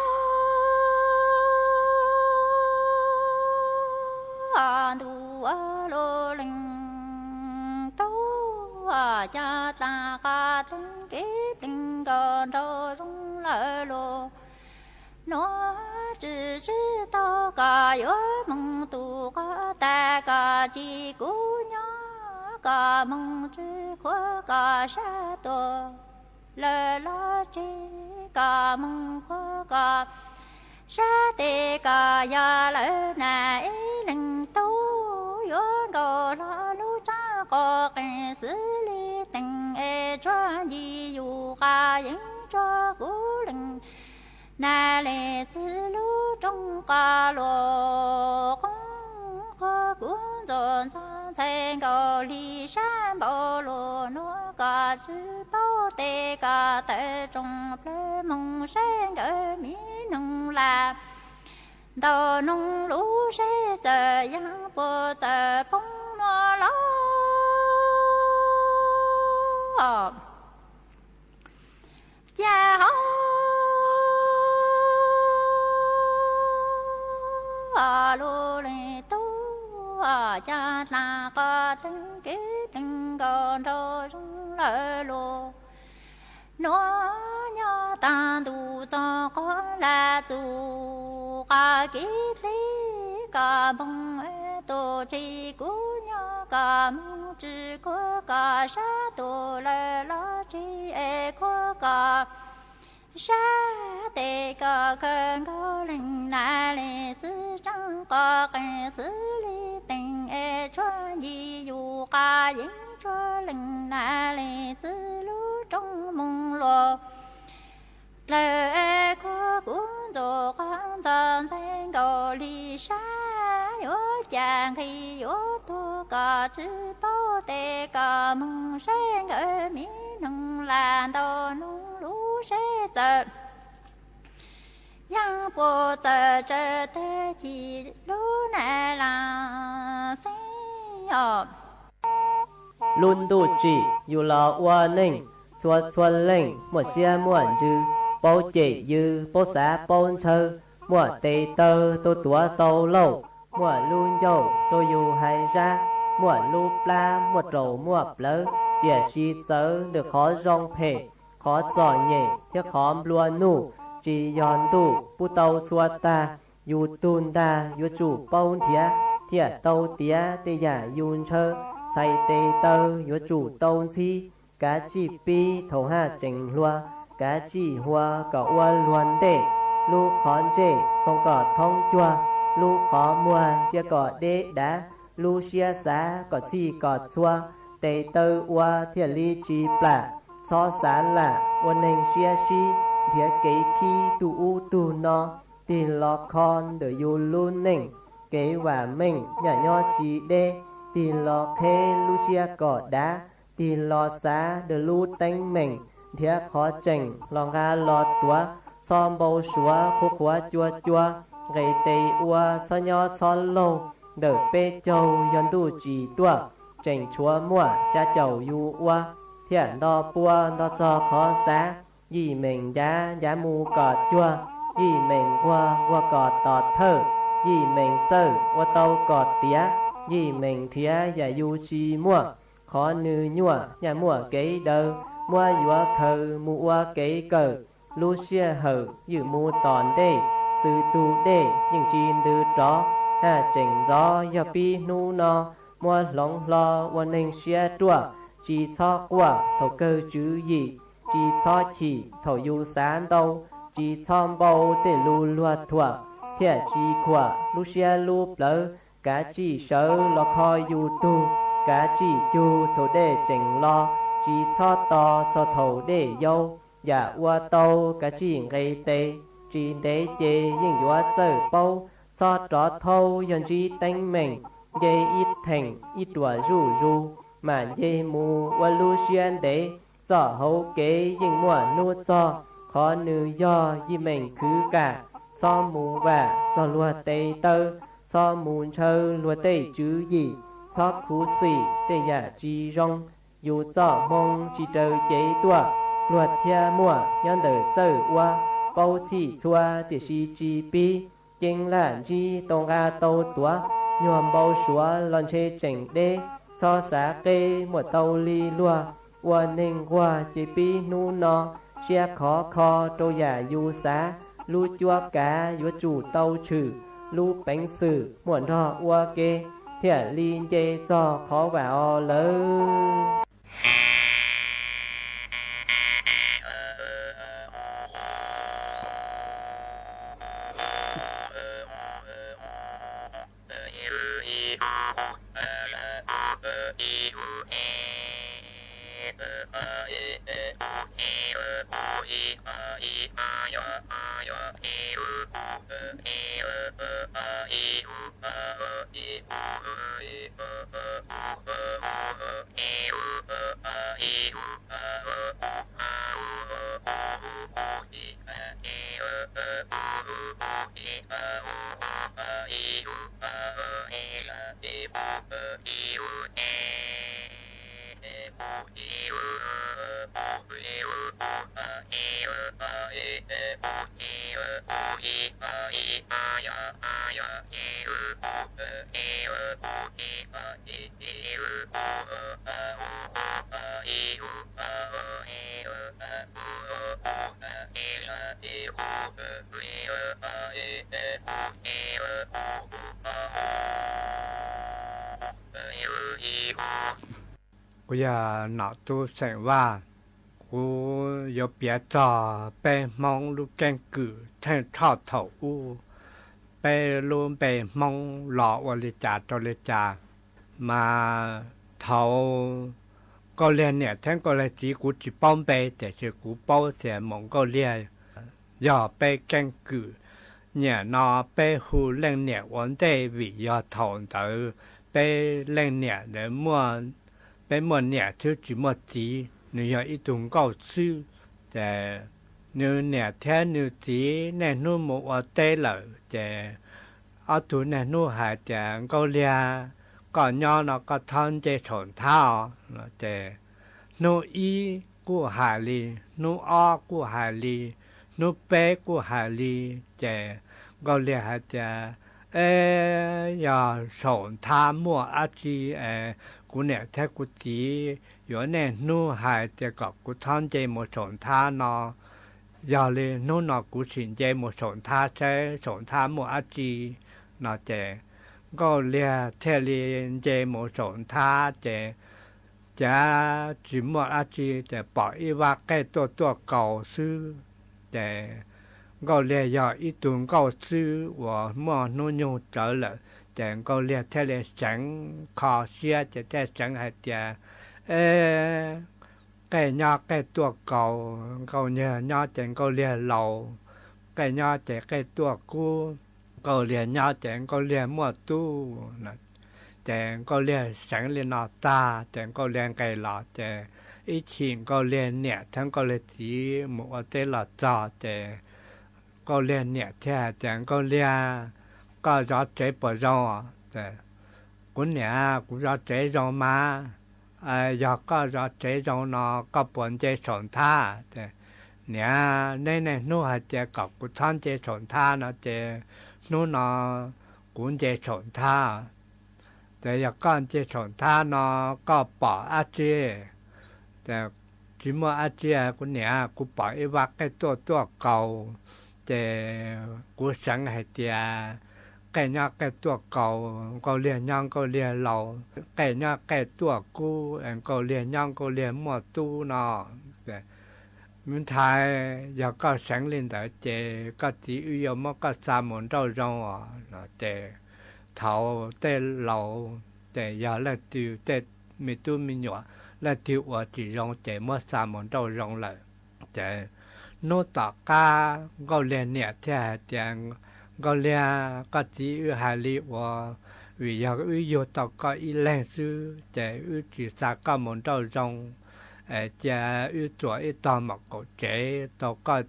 ntuj lub leej tub, cas tas qas teeb kev pleeg nkaus nraug zoo lawm los. Nuav tsis sib taug koj yuav moog tug qas tag koj tsis kuv nyob, koj moog tsis khuam koj sab tuag lawm los tsis koj moog khuam koj sab tes koj yog lawm na ib leej tub. Yuav nkaus hlo lub tsaab qos qees xws li teem es tshuab ncig yug qas yeeb tshuab kuv leej na leej txiv lub rooj qas luas qoob qhuav kuv ntxuag ntxhov ntxhais nkaus li sab npau luas nuav koj tsis paub tes koj tawm tsoom plawg moog saib nkawd mi noog lam ntau noog lub seb txawm yaam puas txawm poob nuav los. Cas hov lub leej tub, cas tas qas teeb kev pleeg nkaus nraug zoo lawm los. Nuav nyob taag ntuj txoov qhov laj txug qas kev dleb, koj moog tug tsis kuv nyob koj moog tsis khuam koj sab tuag lawm los tsis es khuam koj sab tes koj khaws nkaus leej na leej txiv tsaab qos qees xws li teem es tshuab ncig yug qas yeeb tshuab leej na leej txiv lub rooj moog luas dlawg khuam kuv ntxuag qas ntxhov ntxhais nkaus li sab yuav cas nqhis yuav tuag koj tsis paub tes koj moog saib nkawd mi noog lam ntau noog lub seb txawm yaam puas txawm tsawg tag ci lub na lam xeeb os. Lub ntuj tsim yus los ua neej, txhua txhua leej muaj siab muaj ntsws, paub cem ywg paub xav paub ntshaw, muaj tes taw tau tuav tau lauj, muaj lub ncauj rau yus hais zaj, muaj lub plab muaj raum muaj plawv, tiam sis txawv ntawm qhov zoo phem, qhov txom nyem thiab qhov nplua nuj, tsis yog ntuj pub tau txhua tag. Yus tug ntag yuav tsum paub nrhiav thiaj tau tiav tej yam yus ntshaw, txhais tes taw yuav tsum tau ntxhib, kav tsij pib thaum haj tseem hluas, kav tsij hua kom ua luag ntej, lub qhov ntsej hloov kom thoob cuag, lub qhov muag ntsia kom deb dav, lub siab xav kom txhij kom txhua, tes taw ua thiaj li tsis plam. Txhob xav lam ua neeg siab sib, nrhiav kev khib tug ub tug no, tig los kho ntawm yus lub neej, kev vam meej nyaj nyob tsis deb, tig los qheb lub siab kom dav, tig los xav daws lub teeb meem, nrhiav qhov tseem los nqa los tuav, txhob npau suav qhuav qhuav cua cua, nqes tes ua txhob nyob txhob laug, ntawm peb caug yog ntuj tsim tuaj, tseem tshuav muaj xya caum yus ua, thiaj nto pua nto txog qhov xav, yim meem ncav ncav mus kom cuag, yim meem nquag nquag kom tom thawj, yim meem txawj ua tau kom tiav, yim meem nrhiav yam yus tsis muaj, qhov nws nyuaj nyaj muaj kev daws, muab yuav khaws mus ua kev kawm, lub sij hawm ywm mus tom ntej, xwm tug dej yeej tsis ntws rov, haj tseem ntxov yog pib hnub no, muab hloov hlo ua neeg siab ruaj, Tsis txhob quaj thaum kawg tswv yim, tsis txhob chim thaum yus xav ntau, tsis txhob npau tej lus luag thuam, thiaj tsis khuam lub siab lub plawv. Kav tsij sawv los kho yus tug, kav tsij cug thaum dej tseem los, tsis txhob tos txog thaum dej yau. Yam ua tau kav tsij nqes tes, tsis ntev ces yeej yuav txawj paub. Txhob rov thaub yog ntsib teeb meem, nce ib theem ib ruam zuj zus, mam nce mus ua lub siab ntev. Txoj hauv kev yeej muaj hnub txog, qhov nws yog yeej meem khwv kam. Txhob mus vam txog luag tes taw, txhob mus ntshaw luag tej tswv yim, txhob khuv xim tej yam tsis zoo. Yus txoj hmoo tsis raws cev tuaj, pluag thiab muaj nyob ntawm txawj ua, paub txhij txhua tiam sis tsis pib. Ceeb laj ntsib tau nqa tau tuav, nyuag npau suav los ntshe tseem deb. Txhob xav qeb muaj tau li luag, ua neeg nquag ces pib hnub no. Siab khov kho rau yam yus xav, lub cuab kav yuav tsum tau tshwm. Lub peev xwm muaj nrog ua ke, thiaj li nce txog qhov vam os lawm. Kuv yog Nom Tub xeem Vaj. Kuv yuav piav txog peb Hmoob lub keeb kwm theej thaum ub, peb lub npe Hmoob los ua li cas rau li cas. Mas thaum Nkauj Liag niam thiab Nkauj Liag txiv, kuv tsis paub npe tiam sis kuv paub tias muam Nkauj Liag yog peb keeb kwm. Niam no peb hu leej niam ua ntej vim yog thaum ntawd peb leej niam ntawd, peb muaj niam xwb tsis muaj txiv, nws yog ib tug nkauj xwb. Ces nws niam thiab nws txiv niaj hnub mus ua teb lawm ces ob tug niaj hnub hais tias, Nkauj Liag, koj nyob no koj txhob nce saum nthab os. Ces hnub ib kuj hais li, hnub ob kuj hais li, hnub peb kuj hais li. Ces Nkauj Liag hais tias, E, yog saum nthab muaj dab tsi es kuv niam thiab kuv txiv yuav niaj hnub hais tias kom kuv txhob nce mus saum nthab no? Yog li hnub no kuv sim nce mus saum nthab saib saum nthab muaj dab tsi. No ces Nkauj Liag thiaj li nce mus saum nthab ces cav tsis muaj dab tsi ces pom ib vab qej tuaj tuaj kaus xwb. Ces Nkauj Liag yog ib tug nkauj xwb uas muaj hnub nyoog tsawv lawm, ces Nkauj Liag thiaj li seev kho siab ces thiaj seev hais tias, E, qej nyob qej tuaj kaus, Nkauj Liag nyob ces Nkauj Liag laus, qej nyob ces qej tuaj kub, Nkauj Liag nyob ces Nkauj Liag muaj tub. Ces Nkauj Liag seev li no tag ces Nkauj Liag nqes los ces ib chim Nkauj Liag niam thiab Nkauj Liag txiv mus ua teb los txog ces Nkauj Liag niam thiaj hais tias, Nkauj Liag, koj zov tsev puas zoo? Kuv niam, kuv zov tsev zoo mas. Yog koj zov tsev zoo no koj puas nce saum nthab? Niam, neb niaj hnub hais tias kom kuv txhob nce saum nthab no ces hnub no kuv nce saum nthab. Ces yog koj nce saum nthab no koj pom dab tsi? Tsis muaj dab tsi, kuv niam, kuv pom ib vab qej tuaj tuaj kaus, ces kuv seev hais tias qej nyob qej tuaj kaus, Nkauj Liag nyob Nkauj Liag laus, qej nyob qej tuaj kub, Nkauj Liag nyob Nkauj Liag muaj tub no. Ces me ntxhais, yog koj seev li ntawd ces koj txiv wb yuav muab koj xa mus nrauj zoo os. Ces thaum tej laus ces yog leej twg tej me tub me nyuam leej twg ua tsis zoo ces muab xa mus nrauj zoo lawm. Ces hnub tom qab Nkauj Liag niam thiaj hais tias, Nkauj Liag, koj txiv wb hais li uas vim yog wb yug tau koj ib leeg xwb ces wb tsis xa koj mus nrauj zoo, cia wb txuas ib tog mom kaum tsev rau koj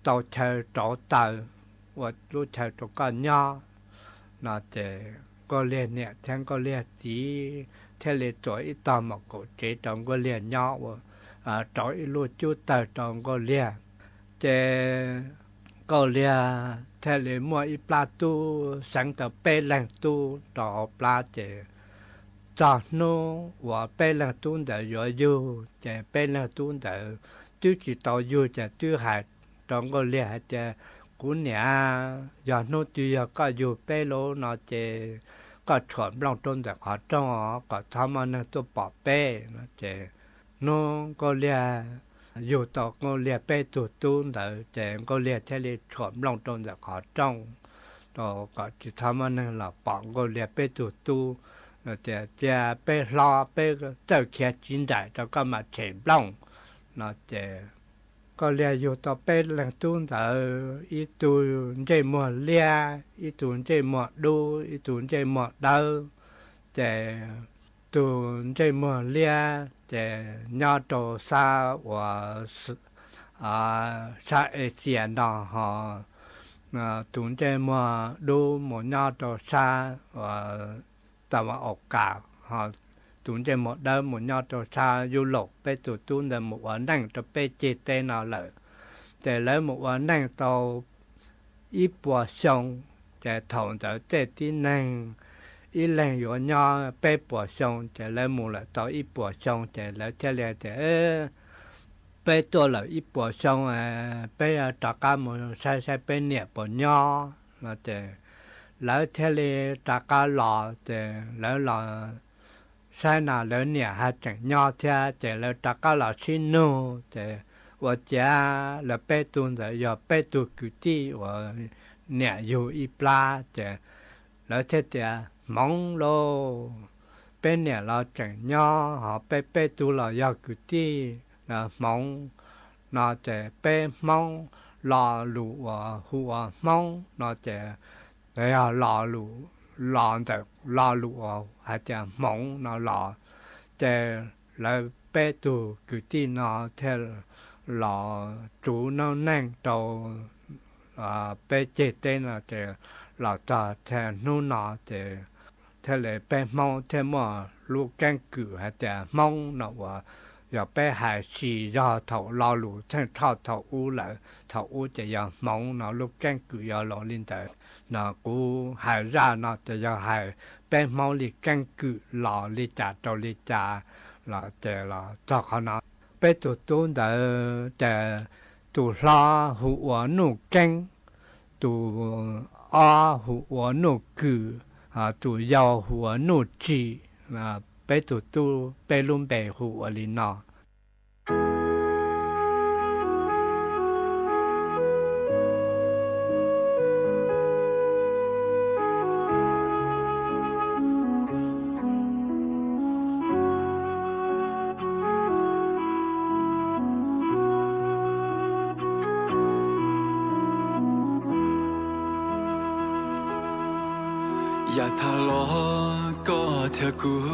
tau chaw rauv taws, ua lub chaw rau koj nyob no. Ces Nkauj Liag niam thiab Nkauj Liag txiv thiaj li txuas ib tog mom kaum tsev rau Nkauj Liag nyob, ua rauv ib lub cub tawg rau Nkauj Liag. Ces Nkauj Liag thiaj li muaj ib plab tub, seev tau peb leeg tub rau hauv plab. Ces txog hnub uas peb leeg tub ntawd yuav yug ces peb leeg tub ntawd twb tsis tau yug ces twb hais rau Nkauj Liag hais tias, Kuv niam, yog hnub twg yog koj yug peb lub no ces koj tshuam nplooj rau ntawm qhov rooj os, kom txhob muaj neeg tuaj pom peb no. Ces hnub Nkauj Liag yug tau Nkauj Liag peb tug tub ntawd ces Nkauj Liag thiaj li tshuam nplooj rau ntawm qhov rooj, rau kom tsis txhob muaj neeg los pom Nkauj Liag peb tug tub. Tias, Cia peb hlob peb txawj khiav tsiv nraim rau koj mam tshem nplooj no. Ces Nkauj Liag yug tau peb leeg tub ntawd, ib tug ntsej muag liab, ib tug ntsej muag dub, ib tug ntsej muag dawb. Ces tus ntsej muag liab ces nyob rau sab uas sab Asia no, ho tus ntsej muag dub mus nyob rau sab uas Tawm Vas Aus Kas, ho tus ntsej muag dawb mus nyob rau sab Yus Laus. Peb tus tub ntawd mus ua neej rau peb ceg teb no lawm. Ces lawv mus ua neej tau ib puas xyoo, ces thaum ntawd tej tib neeg ib leeg yuav nyob peb puas xyoo, ces lawv mus lawm tau ib puas xyoo ces lawv thiaj li tias, Peb tuaj lawm ib puas xyoo, peb rov qab mus saib saib peb niam puas nyob no. Ces lawv thiaj li rov qab los, ces lawv los saib na lawv niam haj tseem nyob thiab, ces lawv rov qab los sib nug, ces ua ciav lawv peb tug ntawd yog peb tug kwv tij uas niam yug ib plab. Ces lawv thiaj tias, Hmoov lauj, peb niam los tseem nyob, ho peb peb tug los yog kwv tij, hmoov no. Ces peb Hmoob, lo lus uas hu ua Hmoob no ces yog lo lus, los ntawm lo lus uas hais tias hmoov no los. Ces lawv peb tug kwv tij no thiaj los tsuv noob neej rau peb ceg teb no, ces los txog txhia hnub no ces thiaj li peb Hmoob thiaj muaj lub keeb kwm hais tias Hmoob no uas yog peb hais sis zog thaum lo lus Txheej Tshoj thaum ub lawm, thaum ub ces yog hmoov no, lub keeb kwm yog los li ntawd no. Kuv hais zaj no ces yog hais peb Hmoob li keeb kwm los li cas rau li cas los ces los txog qhov no. Peb tug tub ntawd ces tus hlob hu ua Nuj Keeb, tus ob hu ua Nuj Kwm, tus yau hu ua Nuj Tsim. Peb tug tub peb lub npe hu ua li no. Yav tag los koj thiab kuv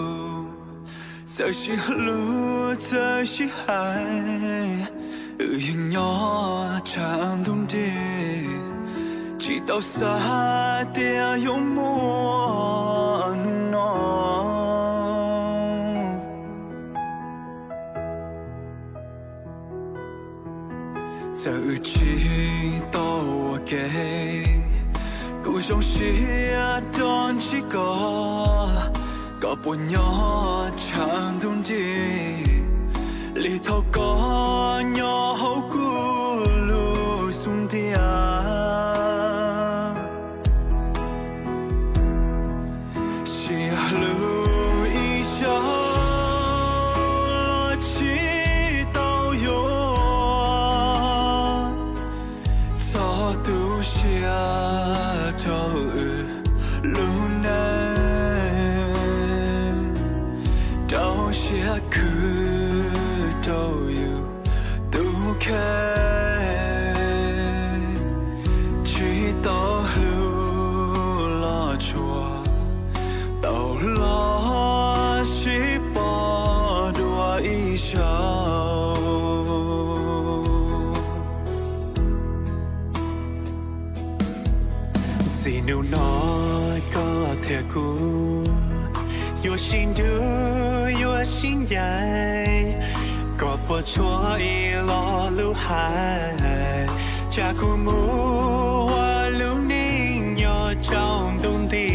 txawm sib hlub txawm sib hais, wb yeej nyob tshav ntuj nrig, tsis tau xav tias yuav muaj hnub no. Txawm wb tsis tau ua ke, kuv zoo siab rau ntsib koj, koj puas nyob tshav ntuj nrig li thaum koj nyob hauv kuv lub xub ntiag. Hnub no koj thiab kuv yuav sib ntsib yuav sib ncaim, koj puas tshua ib lo lus hais, tsam kuv mus ua lub neej nyob tsaus ntuj nti.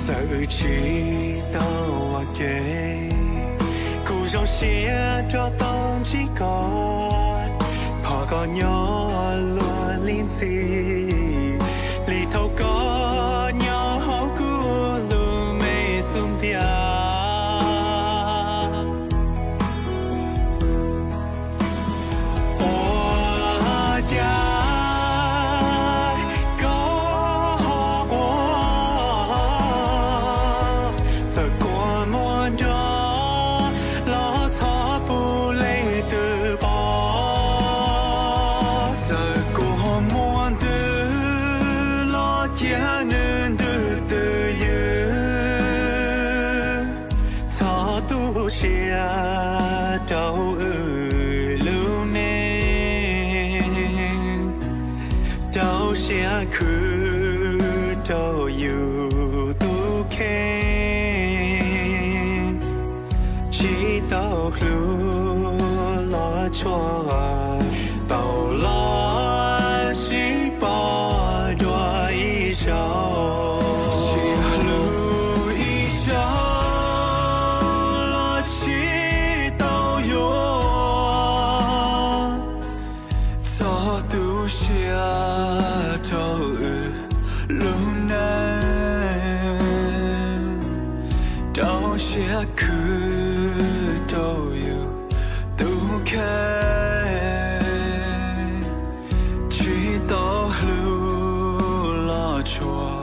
Txawm wb tsis tau ua ke, kuv zoo siab rau tau ntsib koj, thov koj nyob luag li ntxhi, li thaum koj nyob hauv kuv lub me xub ntiag. Ua cas koj ho quaj, txawm kua muag nrov los txhob pub leej twg pom, txawm kua muag ntws los cia nws ntws twj ywm, txhob tu siab rau wb lub neej, rau siab khwv rau yus tus kheej, tsis tau hlub los tshua, tau los sib pom dua ib zaug, tsis hlub ib zaug los tsis tau yuav, txhob tu siab rau wb lub neej, rau siab khwv rau yus tus kheej, tsis tau hlub los tshua,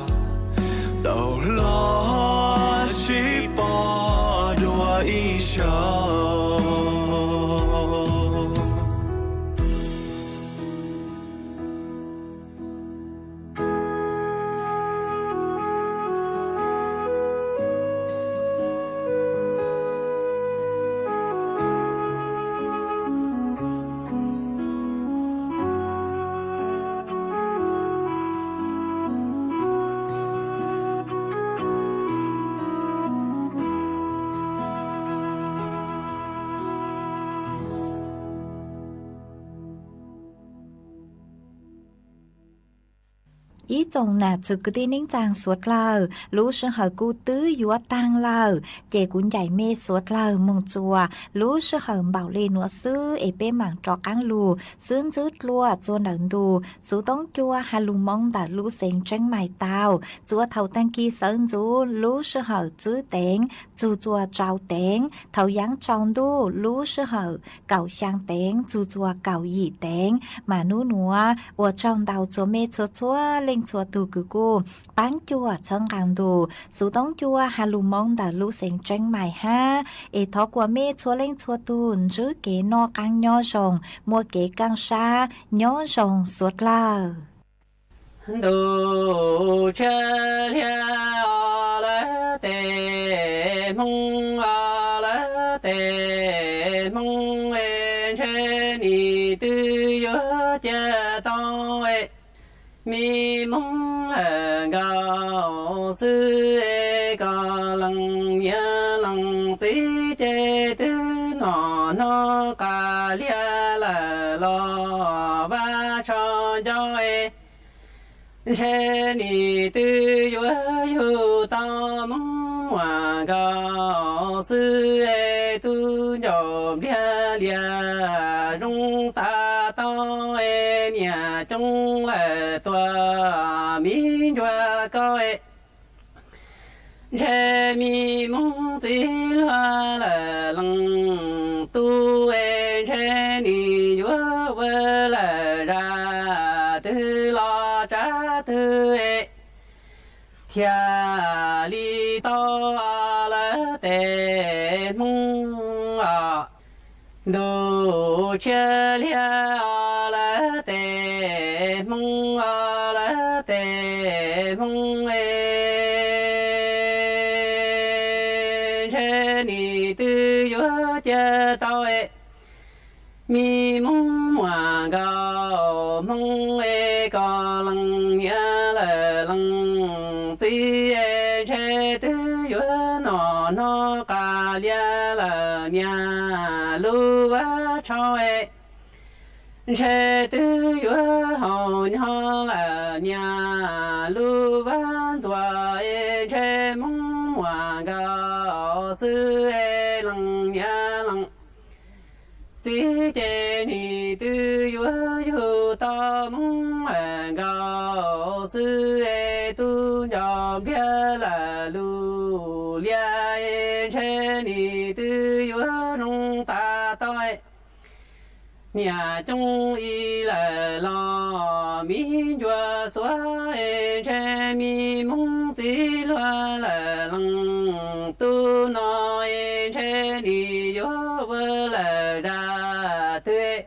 tau los sib pom dua ib zaug. Ib tsoom nam txiv kwv tij neej tsaa suav dlawg, lub sij hawm kuj twb yuav taag lawm, ces kuv ncaim mej suav dlawg moog txuas lub sij hawm npaum le nuav xwb es peb maam rov qaab lug xub ntswb dlua txua ntawm ntu xuv toob cua has lug Moob ntawm lub xeev Tseeb Mais tau. Txuas thaum taag kis sawv ntxuv lub sij hawm tswb teev txug txua tsau teev, thaum yaav tsaus ntuj lub sij hawm kaum xyaa teev txug txua kaum yim teev. Mas nub nuav ua tsaug ntau txhua mej txhua txhua leej txhua tug kws kuj paab cuam txhawb nqaa ntu xuv toob cua has lug Moob ntawm lub xeev Tseeb Mais hab. Es thov kuas mej txhua leej txhua tug ntsib kev noj qaab nyob zoo, muaj kev kaaj sab nyob zoo suav dlawg. Ntuj tshiab liag lawv tes Hmoob, lawv tes Hmoob es ntshe nim twb yuav cia tau es mi Hmoob lawm nkaus xwb es koj leej niam leej txiv ces twb noj hnub qas liag lawm los vaj tsho ncauj es ntshe nim twb yuav yug tau Hmoob muam nkaus xwb es tub ncaus npliag lias zoo tas tau es niam coob lawm tuaj mi ncuav koj es ntshe mi Hmoob txiv hluas lawm leej tub es ntshe nim yuav ua lawm zaj twg los tsav twg es thiaj li tau lawv tes Hmoob os. Ntuj tshiab liag lawv tes Hmoob, lawv tes Hmoob es ntshe nim twb yuav cia tau es Mi Moob muam nkaus Hmoob es koj lees niam lawm lees txiv es ntshe twb yuav noj hnub qas lias lawm niam lub vaj tshauv es ntshe twb yuav haus nyob lawm niam lub vaj ntxuas es ntshe Moob muam nkaus xwb es lees niam lees txiv ces nim twb yuav yug tau Moob muam nkaus xwb es tub nco npliag lawm lus lias es ntshe nim twb yuav zoo tas tau es niam coob ib lawm los mi ncua xuav es ntshe mi Moob txiv luag lawm lees tub no es ntshe nim yuav ua lawm zaj twg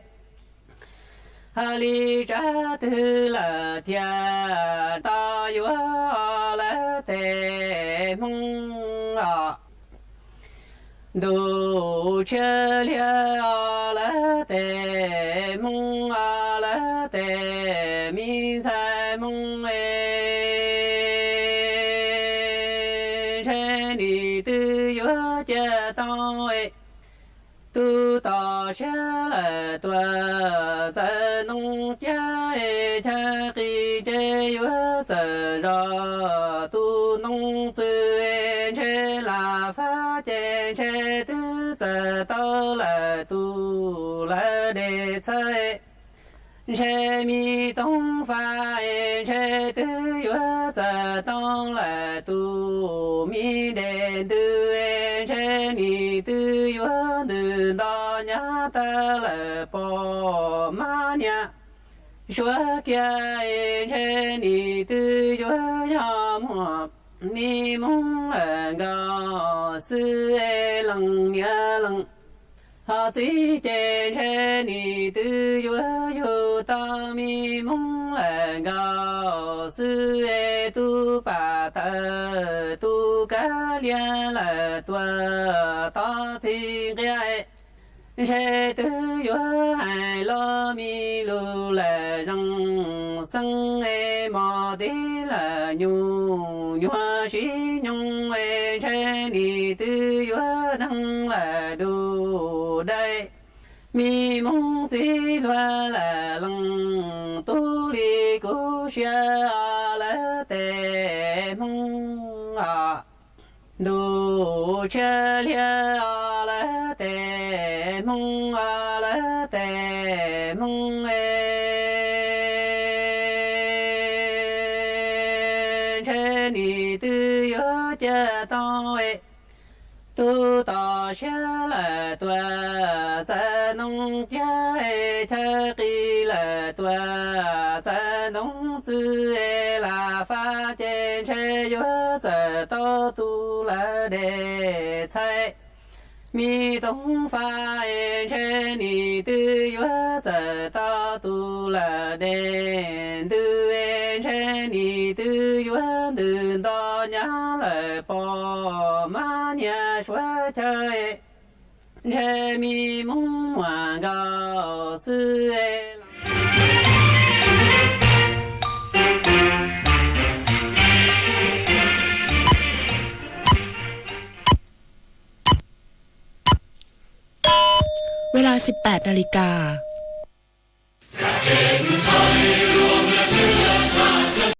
hais li tsab twg lawm thiaj tau yuav lawv tej Hmoob os. Ntuj tshiab liag os lawv tej Hmoob os, lawv tej me ntxhais Hmoob es ntshe nim twg yuav cia tau es tub tom siab lawm tuaj txawm ntoo cab es chaw qis ces yuav txawm zos tus ntoo txwm es ntshe lam fab ces ntshe twb txawm tau lawm tus lawv dej txhawb ntshe mi toov fab es ntshe twb yuav txawm tau lawm tus mi dej ntws es ntshe nim twg yuav ntws nto nyab tag lawm pom mab niam suav kiag es ntshe nim twg yuav yog muaj mi Moob lawm nkaus xwb es lees niam lees ho txiv ces ntshe nim twg yuav yug tau mi Moob lawm nkaus xwb es tub pam tawm tus kav liam lawm tuaj tod txij nqia es ntshe twb yuav hais los mi lus lawm zoo xeeb es mos tib lawm nyuj nyuag sib nyoog es ntshe nim twg yuav deeg lawm du dai mi Moob txiv luag lawm lees tub li kuv siab os lawv tej Hmoob os. Ntuj tshiab liag os lawv tej Hmoob os, lawv tej Hmoob es ntshe nim twg yuav cia tau es tub tom siab lawm tuaj txawm ntoo cab es chaw qis lawm tuaj txawm ntoo txwm es lam fab ces ntshe yuav txawm tau tus lawv dej txhais mi toov fab es ntshe nim twg yuav txawm tau tus lawv dej ntws es ntshe nim twg yuav ntws nto nyab lawm pom mab niam suav chaw es ntshe mi Moob muam nkaus xwb esเวลา สิบแปด นาฬิกา